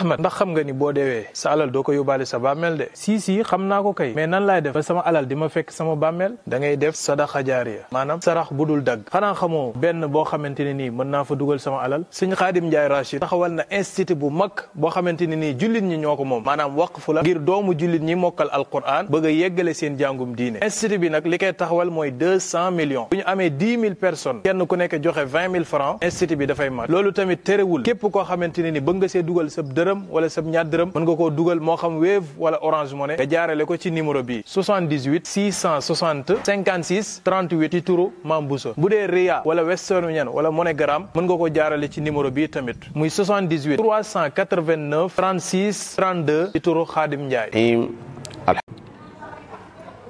Ahmad ndax xam nga ni boo deewee sa alal doo ko yóbbaale sa bàmmeel de si xam naa ko kay mais nan laay def ba sama alal di ma fekk sama bàmmeel da ngay def sadaqa jaariya maanaam sarax bu dul dagg xanaa xamoo benn boo xamante ne nii mën naa fa dugal sama alal Sëñ Xaadim Njaay Rachid taxawal na institut bu mag boo xamante ne nii jullit ñi ñoo ko moom maanaam waqfu la ngir doomu jullit ñi mokkal alquran bëgg a yeggale seen jàngum diine institut bi nag li koy taxawal mooy 200 millions bu ñu amee 10 000 personnes kenn ku nekk joxe 20 000 francs institut bi dafay mat loolu tamit terewul képp koo xamante ne ni bëgg nga see dugal sab dërëm wala sab ñaar dërëm mën nga koo dugal moo xam Wave wala Orange Money nga jaarale ko ci numéro bi 78 660 56 38 ci turu Mame Bousso bu dee Ria wala Western Union wala MoneyGram mën nga ko jaarale ci numéro bi tamit muy 78 389 36 32 ci turu Xaadim Njaay.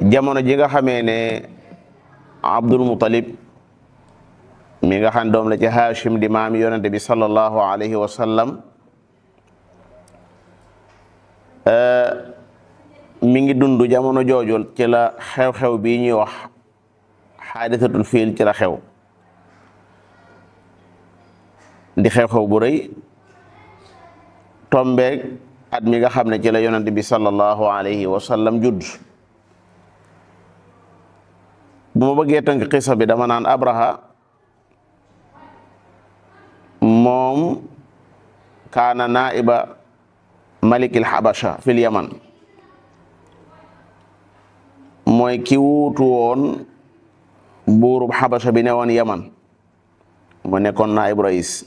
jamono ji nga xamee ne Abdul Muttalib mi nga xam doom la ci Hashim di maam yonente bi sallallahu alayhi wa sallam mi ngi dund jamono joojul ci la xew-xew bii ñuy wax xaadisatul fiil ci la xew di xew-xew bu rëy tombeeg at mi nga xam ne ci la yonente bi sallallahu alayhi wa sallam judd bu ma bëggee tënk xisa bi dama naan Abraha moom kaana naiba malikil habasha fil yaman mooy ki wuutu woon buurub habasha bi ne woon yaman mu nekkoon naib rais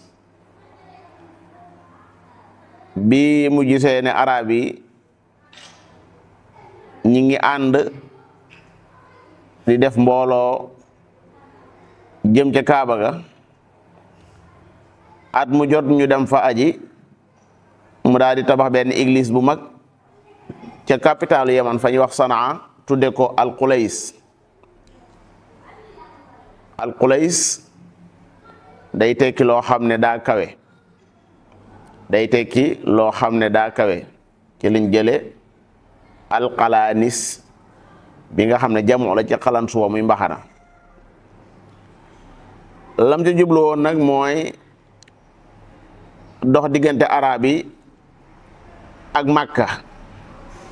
bi mu gisee ne arab yi ñi ngi ànd di def mbooloo jëm ca Kaaba ga at mu jot ñu dem fa aji mu daal di tabax benn église bu mag ca capitalu Yaman fa ñuy wax Sanaa tudde ko Al-Qulays day tekki loo xam ne daa kawe day tekki loo xam ne daa kawe ci liñ jële alqalaanis bi nga xam ne jamoo la ci xalan suwa muy mbaxana lam ca jublu woon nag mooy dox diggante arab yi ak Makka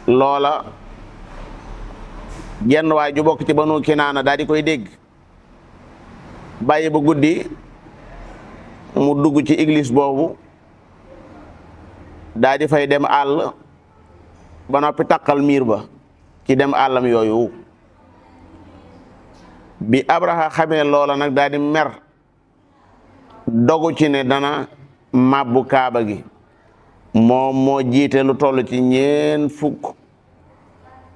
loola jenn waay ju bokk ci Banu Kinaana daal di koy dégg bàyyi ba guddi mu dugg ci église boobu daal di fay dem àll ba noppi takkal miir ba ci dem àllam yooyu bi Abraha xamee loola nag daal di mer dogu ci ne dana màbbu Kaaba gi moom moo jiite lu toll ci 40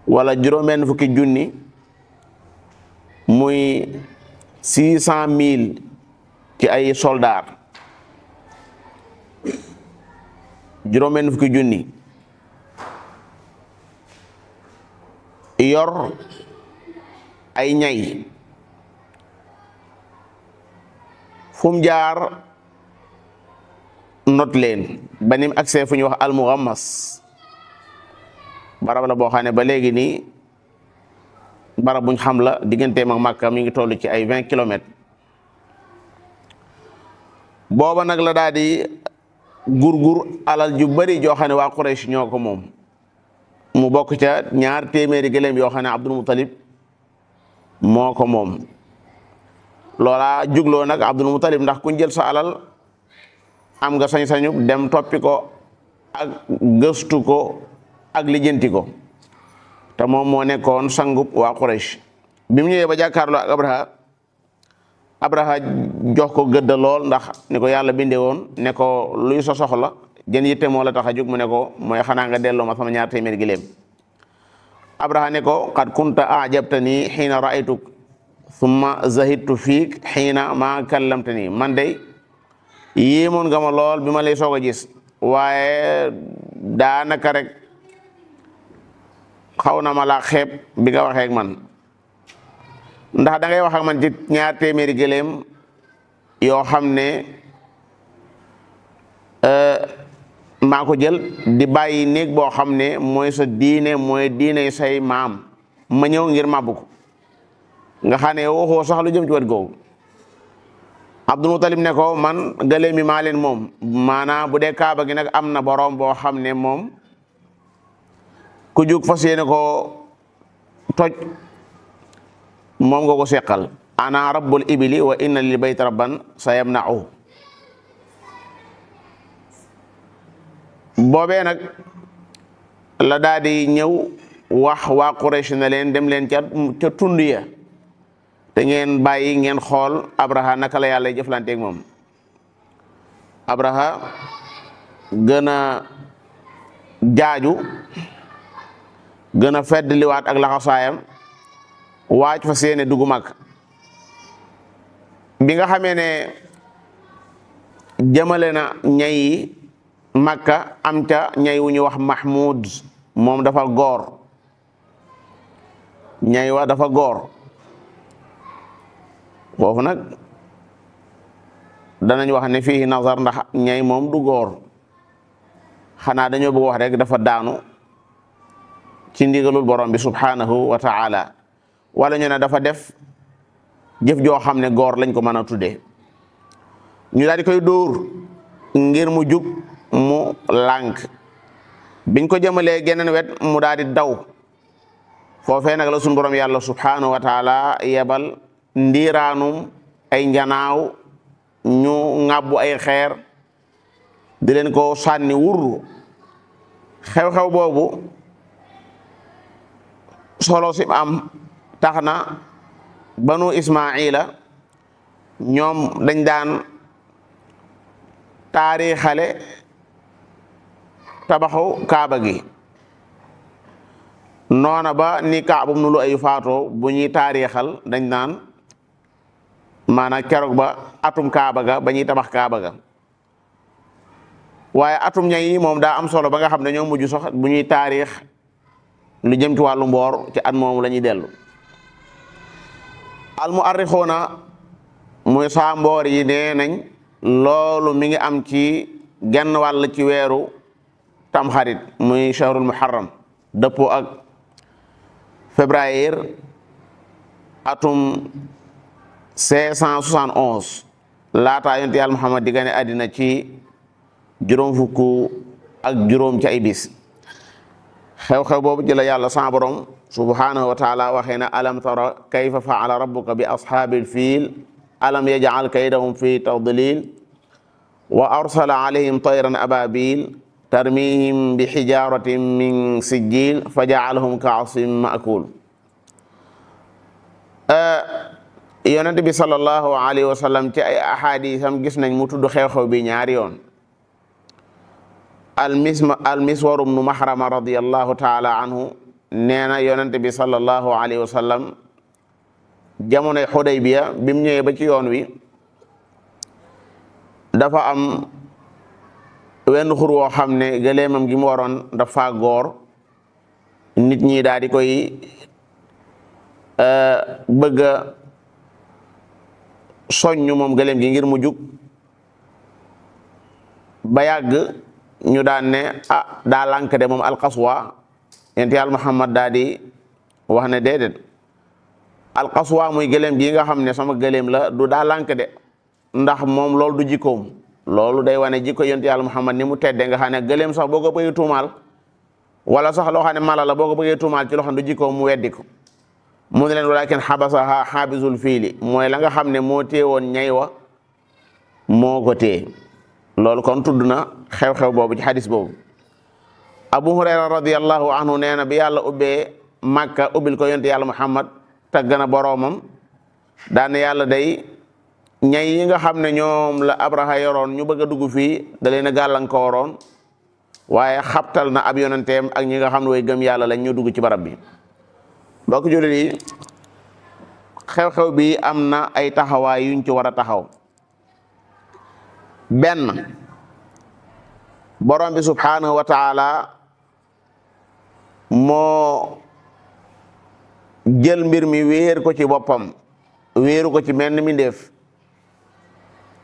wala juróom-benn fukki junni muy 600 000 ci ay soldaar juróom-benn fukki junni yor ay ñay fu mu jaar not leen ba nim accès fu ñuy wax Al-Mughammas barab la boo xam ne ba léegi nii barab buñ xam la digganteem ak Makka mi ngi toll ci ay 20 kilomètres booba nag la daal di gurgur alal ju bari joo xam ne waa Quraysh ñoo ko moom mu bokk ca 200 gëléem yoo xam ne Abdul Muttalib moo ko moom loola jugloo nag Abdul Muttalib ndax kuñ jël sa alal am nga sañ-sañu dem toppi ko ak gëstu ko ak lijjanti ko te moom moo nekkoon sangub waa Quraysh bi mu ñëwee ba jàkkaarloo ak Abraha jox ko gëdda lool ndax ni ko yàlla bindee woon ne ko luy sa soxla jën yitte moo la tax a jóg mu ne ko mooy xanaa nga delloo ma sama 200 giléem Abraha ne ko qad kunta ajabtani xiina raaytuk summa zahidtu fiik xiina ma kallamtani man day yéemoon nga ma lool bi ma lay soog a gis waaye daanaka rek xaw na ma laa xeeb bi nga waxee ak man ndax da ngay wax ak man ci 200 gëléem yoo xam ne maa ko jël di bàyyi néeg boo xam ne mooy sa diine mooy diine say maam ma ñëw ngir màbbu ko nga xam ne waxoo sax lu jëm ci wet googu Abdul Mutalib ne ko man gëléem mi maa leen moom maanaam bu dee kaaba gi nag am na boroom boo xam ne moom ku jug fas yéene ko toj moom nga ko seqal ana rabbul ibili wa inna lil bayt rabban sa yamna'u boobee nag la daa di ñëw wax waa Quraysh na leen dem leen ca tund ya te ngeen bàyyi ngeen xool Abraha naka la yàlla jëflanteeg moom Abraha gën a jaaju gën a fedd liwaat ak laxasaayam waaj fa seene dugg Makka bi nga xamee ne jëmale na ñay yi Makka am ca ñay wu ñu wax Mahmoud moom dafa góor ñay wa dafa góor foofu nag danañ wax ne fii nazar ndax ñay moom du góor xanaa dañoo bëgg wax rek dafa daanu ci ndigalul borom bi subhanahu wa ta'ala wala ñu ne dafa def jëf joo xam ne góor lañ ko mën a tuddee ñu daal di koy dóor ngir mu jug mu lànk biñ ko jëmalee geneen wet mu daal di daw foofee nag la sunu borom yàlla subhanahu wa ta'ala yebal ndiiraanum ay njanaaw ñu ŋàbbu ay xeer di leen ko sànni wurru xew-xew boobu solo sim am tax na banu Ismaila ñoom dañ daan taarixale tabaxu kaaba gi noona ba ni Kaab ibn Lu'ay faatoo bu ñuy taarixal dañ naan maanaam keroog ba atum kaaba ga ba ñuy tabax kaaba ga waaye atum ñay yi moom daa am solo ba nga xam ne ñoo mujj sax bu ñuy taarix lu jëm ci wàllu mboor ci at moomu la ñuy dellu al mu'arrixuuna muy saa mboor yi nee nañ loolu mi ngi am ci genn wàll ci weeru tamxarit muy shahrul muharram dëppoo ak février atum 571 laataa yonent Yàlla Muhammad di gane àddina ci juróom fukk ak juróom ci ay bis xew-xew boobu jëla yàlla sa borom subhanahu wa taala waxee na alam tara kayfa faala rabbuka bi ashaabil fiil alam yaj'al kaydahum fi tadlil wa arsala alayhim tayran ababil tarmihim bi hijaratin min sijil fa ja'alahum ka'asfin ma'kul yonent bi sallallahu alayhi wa sallam ci ay ahadisam gis nañ mu tudd xew-xew bi ñaari yoon al-Miswar ibnu Maxrama radiyallahu taala anhu nee na yonent bi sallallahu alayhi wa sallam jamonoy Xudaybiya bi mu ñëwee ba ci yoon wi dafa am wenn xur woo xam ne gëleemam gi mu waroon dafa góor nit ñi daal di koy bëgg a soññu moom gëleem gi ngir mu jug ba yàgg ñu daan ne daa lànk de moom alqaswa yonent Yàlla Muhammad daa di wax ne déedéet alqaswa muy gëléem gi nga xam ne sama gëléem la du daa lànk de ndax moom loolu du jikkoom loolu day wane jikko yonent Yàlla Muhammad ni mu tedde nga xam ne gëléem sax boo ko bëggee tuumaal wala sax loo xam ne mala la boo ko bëggee tuumaal ci loo xam ne du jikkoom mu weddi ko mu ne leen walakin xabasaha xaabisul fiili mooy la nga xam ne moo téye woon ñay wa moo ko téye loolu kon tudd na xew-xew boobu ci xadis boobu Abu Hurayra radiyallahu anhu nee na bi yàlla ubbee Makka ubbil ko yonent Yàlla Muhammad tagg na boroomam daane yàlla day ñay yi nga xam ne ñoom la Abraha yoroon ñu bëgg a dugg fii da leen a gàllankooroon waaye xabtal na ab yonenteem ak ñi nga xam ne way gëm yàlla lañ ñu dugg ci barab bi mbokk jullit yi xew-xew bi am na ay taxawaay yuñ ci war a taxaw benn borom bi subhanahu wa taala moo jël mbir mi wéer ko ci boppam wéeru ko ci menn mi ndéef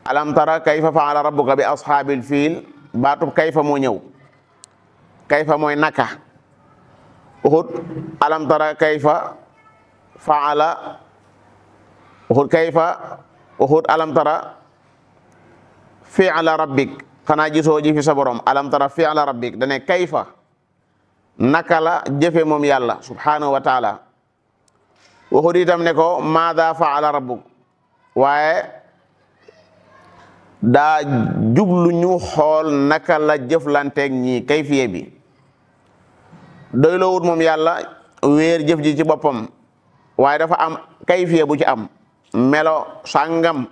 alam tara kayfa faala rabbuka bi ashaabil fiil baatub kayfa moo ñëw kayfa mooy naka uxut alam tara kayfa faala uxut kayfa uxut alam tara fi'la rabbik xanaa gisoo ji fi sa borom alam tara fi'la rabbik dane kayfa naka la jëfe moom yàlla subhanahu wa taala waxut itam ne ko maada faala rabbuk waaye daa jublu ñu xool naka la jëflanteeg ñi kayfiye bi doy loo wut moom yàlla wéer jëf ji ci boppam waaye dafa am kayfiye bu ci am melo sàngam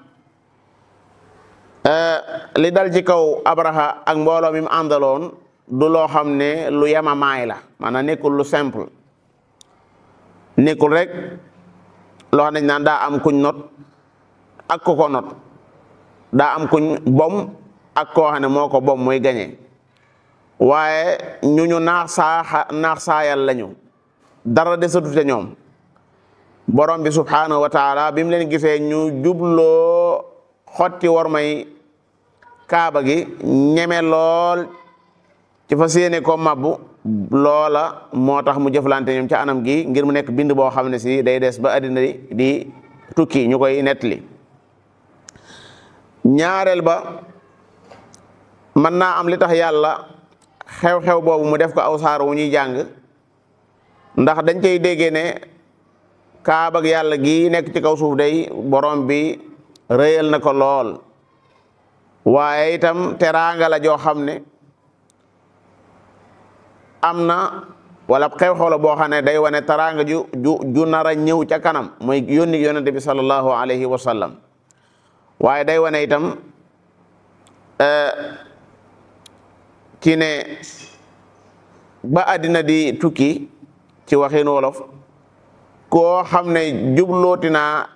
li dal ci kaw Abraha ak mbooloo mi mu àndaloon du loo xam ne lu yemamaay la maanaam nekkul lu simple nekkul rek loo xam ne naan daa am kuñ not ak ku ko not daa am kuñ bom ak koo xam ne moo ko bom muy gañe waaye ñu naax saayal lañu dara desatu te ñoom borom bi subhanahu wa taala bi mu leen gisee ñu jubloo xotti war may kaaba gi ñeme lool ci fa séene ko mabbu loola moo tax mu jëflante ñoom ci anam gi ngir mu nekk bind boo xam ne si day des ba àddina di tukki ñu koy nettali ñaareel ba mën naa am li tax yàlla xew-xew boobu mu def ko aw saar wu ñuy jàng ndax dañ cay déggee ne kaaba ak yàlla gi nekk ci kaw suuf day borom bi rëyal na ko lool waaye itam teraanga la joo xam ne am na wala xew-xew la boo xam ne day wane teraanga ju nar a ñëw ca kanam mooy yónni yonente bi sallallahu alayhi wa sallam waaye day wane itam ci ne ba àddina di tukki ci waxin wolof koo xam ne jublooti naa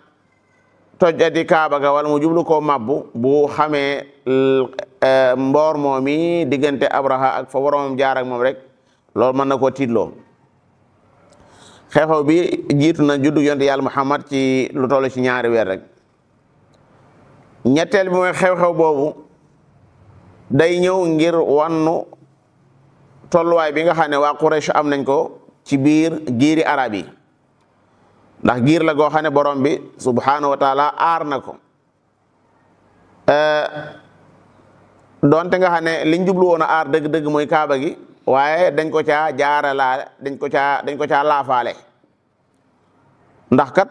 tojjati kaaba ga wala mu jublu koo mabbu bu xamee mboor moomi diggante Abraha ak fa waromam jaar ak moom rek loolu mën na koo tiitloo xew-xew bi jiitu na juddu yonte yàlla Muhammad ci lu toll ci ñaari weer rek ñetteel bi mooy xew-xew boobu day ñëw ngir wannu tolluwaay bi nga xam ne waa Quraysh am nañ ko ci biir giiri arab yi ndax giir la goo xam ne borom bi subhanahu wa taala aar na ko donte nga xam ne liñ jublu woon a aar dëgg-dëgg mooy kaaba gi waaye dañ ko caa jaaralaale dañ ko caa laafaale ndax kat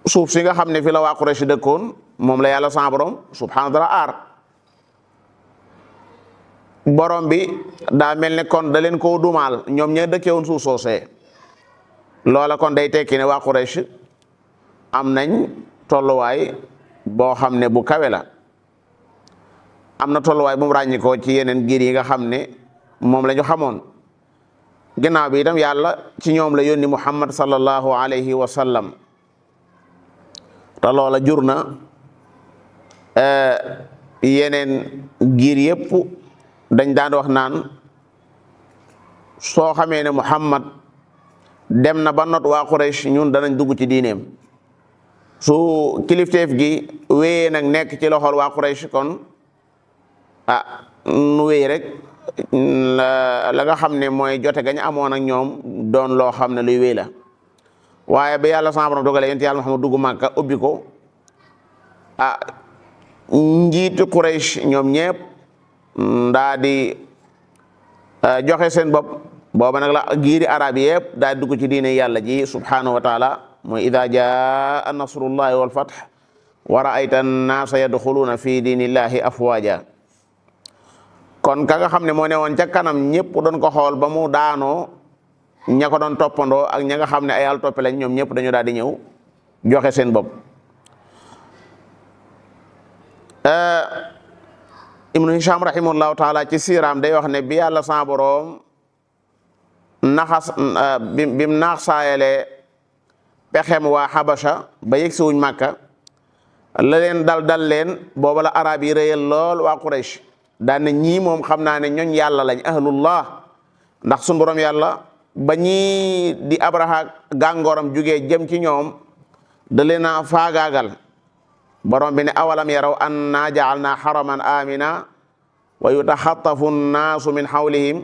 suuf si nga xam ne fi la waa Quraysh dëkkoon moom la yàlla sa borom subhanahu wa taala aar borom bi daa mel ne kon da leen koo dumaal ñoom ña dëkkee woon suuf soosee loola kon day tekki ne waa Quraysh am nañ tolluwaay boo xam ne bu kawe la am na tolluwaay bu mu ràññikoo ci yeneen giir yi nga xam ne moom la ñu xamoon ginnaaw bi itam yàlla ci ñoom la yónni Muhammad sallallahu alayhi wa sallam te loola jur na yeneen giir yépp dañ daan wax naan soo xamee ne Muhammad dem na ba not waa Quraysh ñun danañ dugg ci diineem su kilifteef gi wéyee nag nekk ci loxol waa Quraysh kon nu wéy rek la nga xam ne mooy jote gañ amoon ak ñoom doon loo xam ne luy wéy la waaye ba yàlla sama borom dogalee yonent yàlla Muhammad dugg Màkka ubbi ko njiitu Quraysh ñoom ñëpp ndaa di joxe seen bopp booba nag la giiri arab yëpp daa dugg ci diine yàlla ji subhanahu wa taala mooy ida jaa nasrullahi wal fath wa ra'ayta an-naasa yadxuluuna fi diinillahi afwaaja kon ka nga xam ne moo ne woon ca kanam ñëpp doon ko xool ba mu daanoo ña ko doon toppandoo ak ña nga xam ne ay al toppe lañ ñoom ñëpp dañu daal di ñëw joxe seen bopp ibnu hisham rahimahullahu taala ci siiraam day wax ne bi yàlla sa boroom naxas bim naax saayalee pexem waa Habasha ba yëg si wuñ Màkka la leen dal leen booba la arab yi réyal lool waa Quraysh daan ne ñii moom xam naa ne ñooñ yàlla lañ ahlullah ndax suñu borom yàlla ba ñii di Abraha gàngooram jugee jëm ci ñoom da leen a faagaagal borom bi ne awalam yaraw anna ja'alna haraman amina wa yutaxattafu nnaasu min hawlihim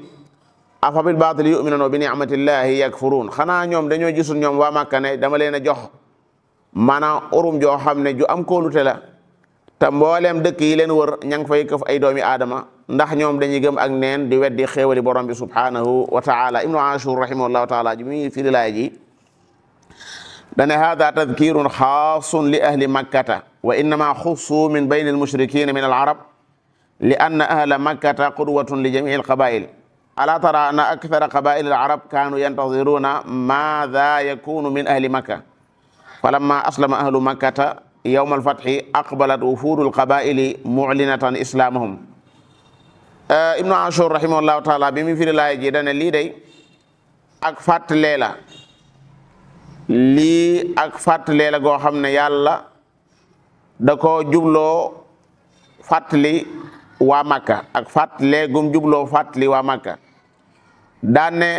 afa bil baatili yu'minuuna bi ni'matillahi yakfuruun xanaa ñoom dañoo gisul ñoom waa Màkka ne dama leen a jox maanaam urum joo xam ne ju am kóolute la te mbooleem dëkk yi leen wër ña ngi fay këf ay doomi aadama ndax ñoom dañuy gëm ak neen di weddi xéewali borom bi subhanahu wa taala. ibnu ashur rahimahullahu taala ji muy firi laay ji dane hada tadkirun xaasun li ahli makkata wa innama xussu min bayni almushrikina min alarab li anna ahla makkata qudwatun li jamii alqabail ala tara anna akthara qabail alarab kanu yantaziruna maada yakunu min ahli makka falamma aslama ahlu makkata yawma alfathi aqbalat wufudu alqabaili mu'linatan islamahum. ibnu ashur rahimahullahu taala bi mu firi laay ji dane lii day ak fàttalee la lii ak fàttalee la goo xam ne yàlla da ko jubloo fàttali waa Makka ak fàttalee gum jubloo fàttali waa Makka daan ne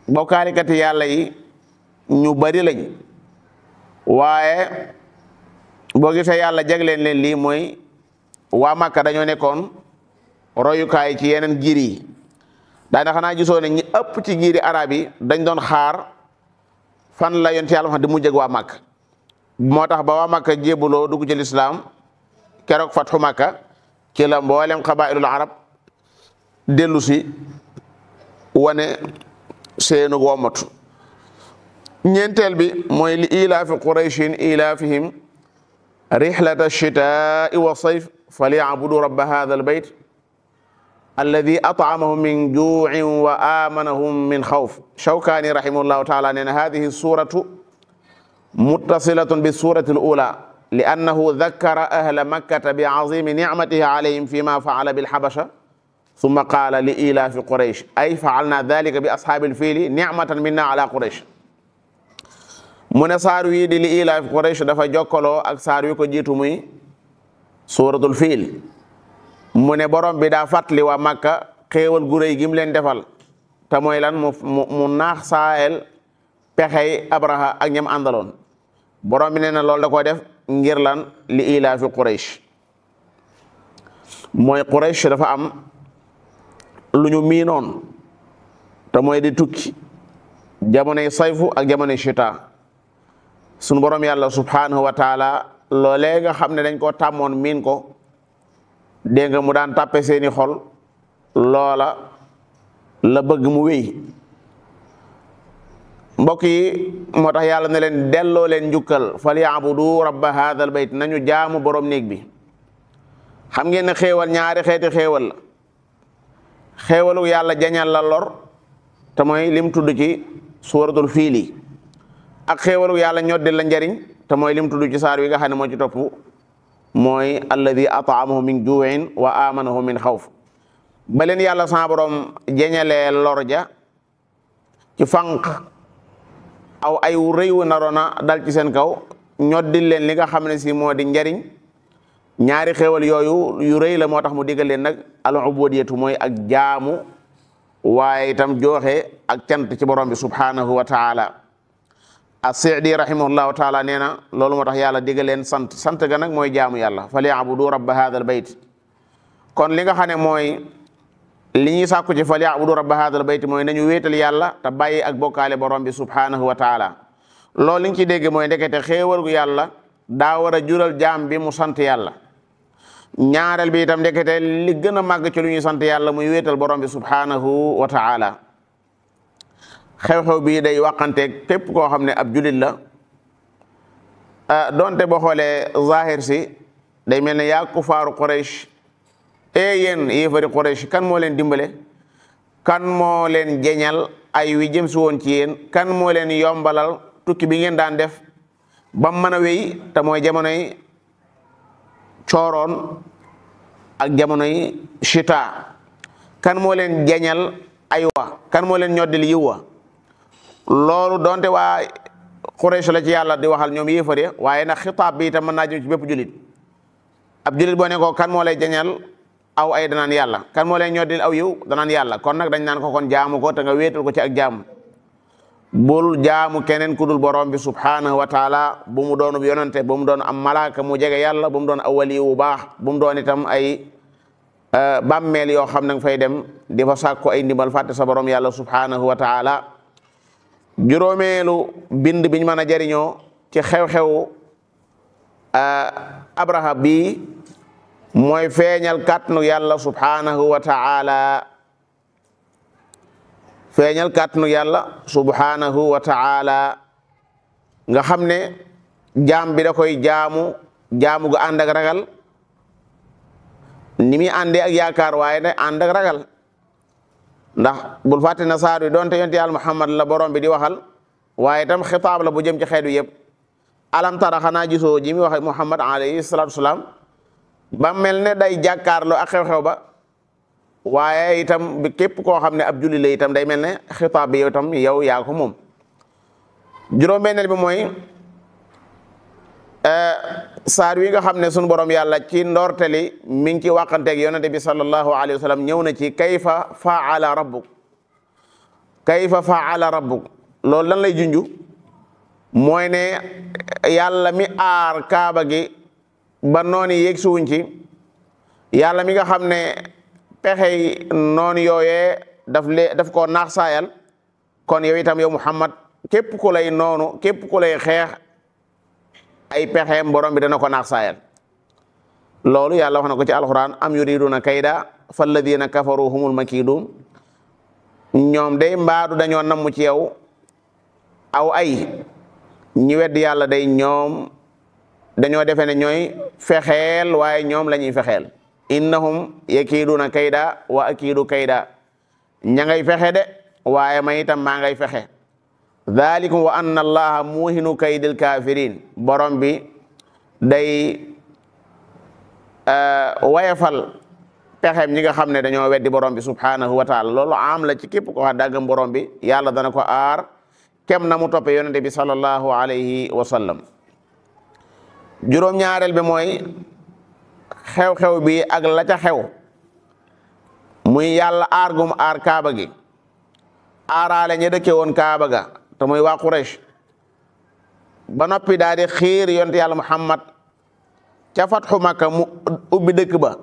bokkaalikati yàlla yi ñu bari lañ waaye boo gisee yàlla jagleen leen lii mooy waa Makka dañoo nekkoon royukaay ci yeneen giir yi daana xanaa gisoo ne ñi ëpp ci giiri arab yi dañ doon xaar fan la yonent yàlla wax di mujj ak waa Makka moo tax ba waa Makka jébuloo dugg ci lislaam keroog fatxu Makka ci la mboolem xabailul arab dellu si wane seenu womatu. ñeenteel bi mooy li ilaafi qurayshin ilaafihim rihlata ash-shitaa'i wa sayf falyabudu rabba hadha al-bayt alladi at'amahum min juu'in wa amanahum min xawf. Shawkaani rahimahullahu taala nee na hadihi suratu muttasilatun bi surati al-ula li annahu dakkara ahla makkata bi azimi nicmatihi alayhim fima faala bilhabasha summa qaala li ilaafi quraysh ay faalna dalika bi ashaabil fiili nicmatan minna ala quraysh. mu ne saar wi di li ilaafi quraysh dafa jokkaloo ak saar wi ko jiitu muy suratul fiil. mu ne borom bi daa fàttali waa Makka xéewal gu rëy gim leen defal te mooy lan mu naax saayel pexey Abraha ak ñam àndaloon. borom bi nee na loolu da ko def ngir lan li ilaafi Quraysh mooy Quraysh dafa am lu ñu miinoon te mooy di tukki jamonoy sayfu ak jamonoy shita. sunu borom yàlla subhanahu wa taala loolee nga xam ne dañ koo tàmmoon miin ko dégg nga mu daan tàppe seeni xol loola la bëgg mu wéy. mbokk yi moo tax yàlla ne leen delloo leen njukkal falyabudu rabba hadha al bayt nañu jaamu borom néeg bi. xam ngeen ne xéewal ñaari xeeti xéewal la xéewalu yàlla jañal la lor te mooy lim tudd ci suratul fiili ak xéewalu yàlla ñoddil la njariñ te mooy lim tudd ci saar wi nga xam ne moo ci topp mooy alladi at'amahu min juu'in wa amanahu min xawf. ba leen yàlla sa borom jañalee lor ja ci fànq aw ay réew naroona dal ci seen kaw ñoddil leen li nga xam ne si moo di njariñ. ñaari xéewal yooyu yu rëy la moo tax mu digal leen nag al ubudiyatu mooy ak jaamu waaye itam jooxe ak cant ci borom bi subhanahu wa taala. as-Sa'di rahimahullahu taala nee na loolu moo tax yàlla digal leen sant ga nag mooy jaamu yàlla falyabudu rabba hadha al bayt. kon li nga xam ne mooy li ñuy sàkku ci falyabudu rabba hadha al bayt mooy nañu wéetal yàlla te bàyyi ak bokkaale borom bi subhanahu wa taala. loolu li nga ci dégg mooy ndekete xéewal gu yàlla daa war a jural jaam bi mu sant yàlla. ñaareel bi itam ndekete li gën a màgg ci lu ñuy sant yàlla muy wéetal borom bi subhanahu wa taala. xew-xew bii day waxanteeg képp koo xam ne ab julit la donte boo xoolee zahir si day mel ne yaa kufaaru Quraysh yéen yéefari Quraysh kan moo leen dimbale kan moo leen jeñal ay wi jëm si woon ci yéen kan moo leen yombalal tukki bi ngeen daan def ba mën a wéy te mooy jamonoy cooroon ak jamonoy chita kan moo leen jeñal ay wa kan moo leen ñoddil yiw wa. loolu donte waa Quraysh la ci yàlla di waxal ñoom yéefar ya waaye nag xitaab bi itam mën naa jëm ci bépp julit. ab julit boo ne ko kan moo lay jañal aw ay danaan yàlla kan moo lay ñoddil aw yiw danaan yàlla kon nag dañ naan ko kon jaamu ko te nga wéetal ko ci ak jaamu. bul jaamu keneen ku dul borom bi subhanahu wa taala bu mu doon yonante bu mu doon am malaaka mu jege yàlla bu mu doon aw wali wu baax bu mu doon itam ay bàmmeel yoo xam ne nga fay dem di fa sàkku ay ndimbal fàtte sa borom yàlla subhanahu wa taala. juróomeelu bind biñ mën a jariñoo ci xew-xew abraha bi mooy feeñal kàttanu yàlla subhanahu wa ta'ala, feeñal kàttanu yàlla subhanahu wa ta'ala nga xam ne jaam bi da koy jaamu gu ànd ak ragal, ni muy àndee ak yaakaar waaye ne ànd ak ragal. ndax bul fàtte na saar wi doonte yonent yàlla Muhammad la borom bi di waxal, waaye itam xitaab la bu jëm ci xeet wi yëpp. alam tara xanaa gisoo ji mi wax Muhammad alayhi salaatu wasalaam ba mel ne day jàkkaarloo ak xew-xew ba, waaye itam bi képp koo xam ne ab julli la itam day mel ne xitaab bi yow itam yow yaa ko moom. juróom-benneel bi mooy saar wi nga xam ne sunu borom yàlla ci ndorteli mi ngi ci wàqanteeg yonente bi sallallahu alayhi wa sallam ñëw na ci kayfa faala rabbuk, kayfa faala rabbuk. loolu lan lay junju mooy ne yàlla mi aar kaaba gi ba noonu yéeg suwuñ ci, yàlla mi nga xam ne pexey noonu yooyee daf koo naax saayal. kon yow itam yow Muhammad képp ku lay noonu, képp ku lay xeex ay pexeem borom bi dana ko naax saayal. loolu yàlla wax na ko ci alquran, am yuriduna kayda falladina kafaru humul makidun. ñoom day mbaadu dañoo namm ci yow aw ay, ñi weddi yàlla day ñoom dañoo defe ne ñooy fexeel waaye ñoom la ñuy fexeel. innahum yakiduna kayda wa akidu kayda. ña ngay fexe de waaye may itam maa ngay fexe. dhalikum wa anna allaha muhinu kaydil kafirin. borom bi day wayafal pexeem ñi nga xam ne dañoo weddi borom bi subhanahu wa taala. loolu am la ci képp ko wax dàggam borom bi, yàlla dana ko aar kem na mu toppe yonente bi sallallahu alayhi wa sallam. juróom-ñaareel bi mooy xew-xew bi ak la ca xew, muy yàlla aar gum aar kaaba gi, aaraale ña dëkke woon kaaba ga te muy waa Quraysh, ba noppi daal di xiir yonte yàlla Muhammad ca fatxu Makka mu ubbi dëkk ba.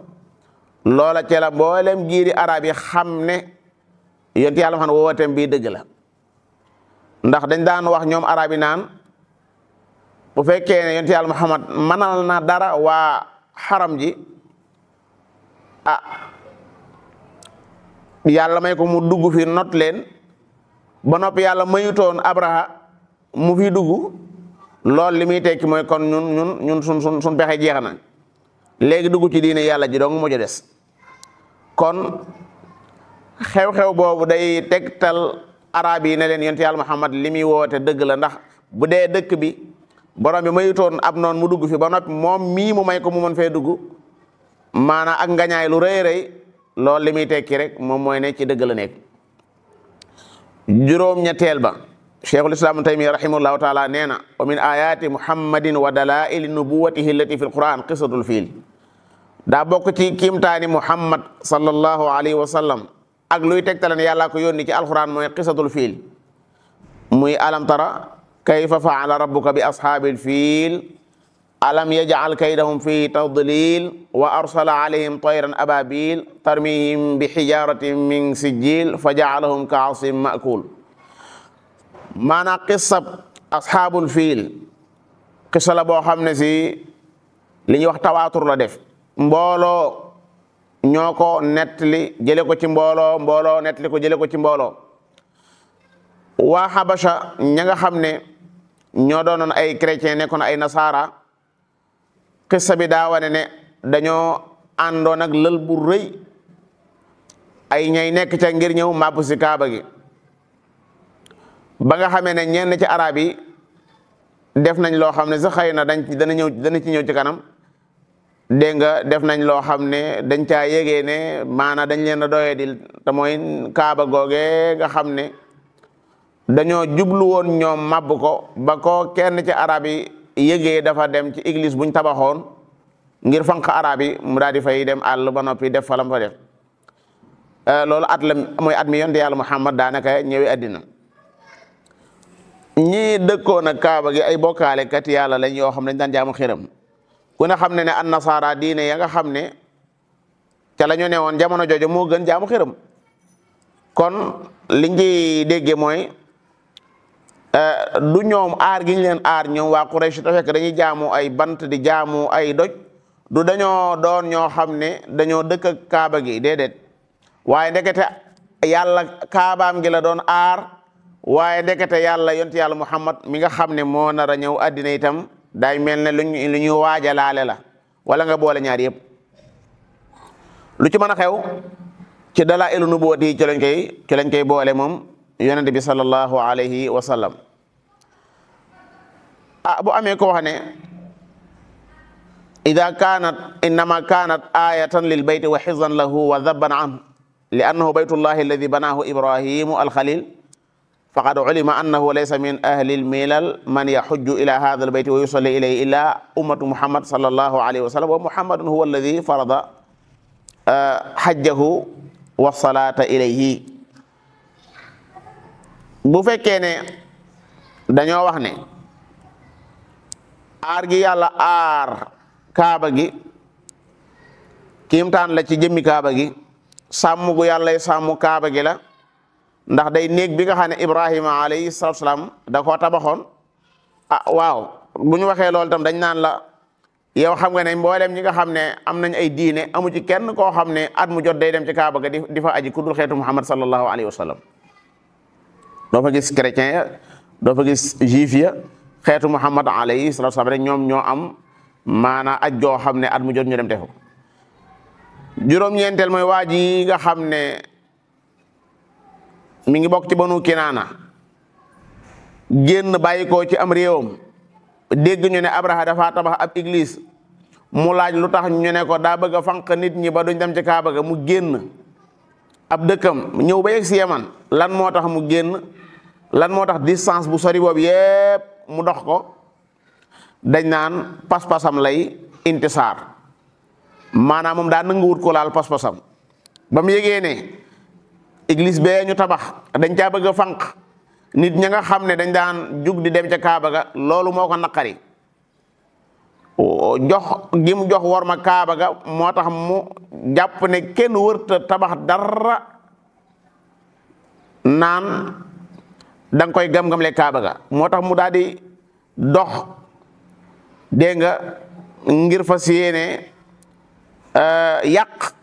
loola ca la mboolem giiri arab yi xam ne yonte yàlla Muhammad wooteem bii dëgg la. ndax dañ daan wax ñoom arab yi naan bu fekkee ne yonte yàlla Muhammad manal na dara waa xaram ji, yàlla may ko mu dugg fi not leen, ba noppi yàlla mayutoon Abraha mu fi dugg, loolu li muy tekki mooy kon ñun sun pexe jeex na, léegi dugg ci diine yàlla ji dong moo ci des. kon xew-xew boobu day tegtal arab yi ne leen yonent yàlla Muhammad li muy woote dëgg la. ndax bu dee dëkk bi borom bi mayutoon ab noon mu dugg fi ba noppi moom mii mu may ko mu mën fee dugg, maanaam ak ngañaay lu rëy rëy, loolu li muy tekki rek moom mooy ne ci dëgg la nekk. juróom-ñetteel ba cheikhul islam taymiya rahimahullahu taala nee na wa min ayati muhammadin wa dalaili nubuwatihi allati fi alquran qisatul fiil. daa bokk ci kiimtaani muhammad sallallahu alayhi wa sallam ak luy tegtale ne yàlla ko yónni ci alquran mooy qisatul fiil, muy alam tara kayfa faala rabbuka bi ashaabil fiil alam yaj'al kaydahum fi tadlil wa arsala alayhim tayran ababil tarmihim bi hijaratin min sijil fa ja'alahum ka'asin ma'kul. maanaam qissab ashaabul fiil qissa la boo xam ne si li ñuy wax tawaatur la def, mbooloo ñoo ko nettali jële ko ci mbooloo, mbooloo nettali ko jële ko ci mbooloo. waa Habasha ña nga xam ne ñoo doonoon ay chrétien nekkoon ay nasaara, qissa bi daa wane ne dañoo àndoon ak lël bu rëy, ay ñay nekk ca ngir ñëw màbb si kaaba gi. ba nga xamee ne ñenn ci arab yi def nañ loo xam ne sax xëy na dana ci ñëw ci kanam, dégg nga def nañ loo xam ne dañ caa yégee ne maanaam dañ leen a doyee di te mooy kaaba googe nga xam ne dañoo jublu woon ñoom màbb ko ba ko kenn ci arab yi yégee dafa dem ci église buñ tabaxoon ngir fanq arab yi mu daal di fay dem àll ba noppi def falam fa def. loolu at la mooy at mi yonte yàlla Muhammad daanaka ñëwee àddina. ñii dëkkoon ak kaaba gi ay bokkaale kat yàlla lañ yoo xam ne dañ daan jaamu xiram. ku ne xam ne an nasaara diine ya nga xam ne ca la ñu ne woon jamono jooju moo gën jaamu xiram. kon liñ ci déggee mooy du ñoom aar gi ñu leen aar ñoom waa Quraysh te fekk dañuy jaamu ay bant di jaamu ay doj du dañoo doon ñoo xam ne dañoo dëkk ak kaaba gi déedéet waaye ndekete yàlla kaabaam gi la doon aar waaye ndekete yàlla yonti yàlla Muhammad mi nga xam ne moo nar a ñëw àddina itam day mel ne lu ñuy waajalaale la wala nga boole ñaar yëpp lu ci mën a xew ci dalaa'ilu nubuwwati yi ci lañ koy boole moom yonente bi sallallahu alayhi wa sallam bu amee ko wax ne innama kanat ayatan lil bayti wa hifzan lahu wa dhabban anhu li annahu baytullahi alladi banahu ibrahimu alkhalil faqad ulima annahu laysa min ahli almilal man yahujju ila hadha albayti wa yusalli ilayhi illa ummatu muhammad sallallahu alayhi wa sallam wa muhammadun huwa alladi farada hajjahu wa salata ilayhi. bu fekkee ne dañoo wax ne aar gi yàlla aar kaaba gi kiimtaan la ci jëmmi kaaba gi sàmm gu yàlla sàmm kaaba gi la ndax day néeg bi nga xam ne Ibrahima alayhi salaatu salaam da koo tabaxoon waaw bu ñu waxee loolu tam dañ naan la yow xam nga ne mboolem ñi nga xam ne am nañ ay diine amu ci kenn koo xam ne at mu jot day dem ci kaaba ga di fa aji ku dul xeetu Muhammad sallallahu alayhi wa sallam doo fa gis chrétien ya doo fa gis juif ya xeetu Muhammad alayhi salaatu salaam rek ñoom ñoo am maanaa aj joo xam ne at mu jot ñu dem tefu juróom-ñeenteel mooy waa ji nga xam ne mi ngi bokk ci banu Kinaana génn bàyyi ko ci am réewam dégg ñu ne Abraha dafa tabax ab église mu laaj lu tax ñu ne ko daa bëgg a fanq nit ñi ba duñ dem ci Kaaba ga mu génn ab dëkkam ñëw ba yegg si Yaman lan moo tax mu génn lan moo tax distance bu sori boobu yépp mu dox ko dañ naan pas-pasam lay intisaar maanaam moom daa nanguwut ko laal pas-pasam ba mu yégee ne église bee ñu tabax dañ caa bëgg a fanq nit ña nga xam ne dañ daan jug di dem ca Kaaba ga loolu moo ko naqari jox gi mu jox war ma Kaaba ga moo tax mu jàpp ne kenn wërta tabax dara naan da nga koy gam-gamle Kaaba ga moo tax mu daal di dox dégg nga ngir fas yéene yàq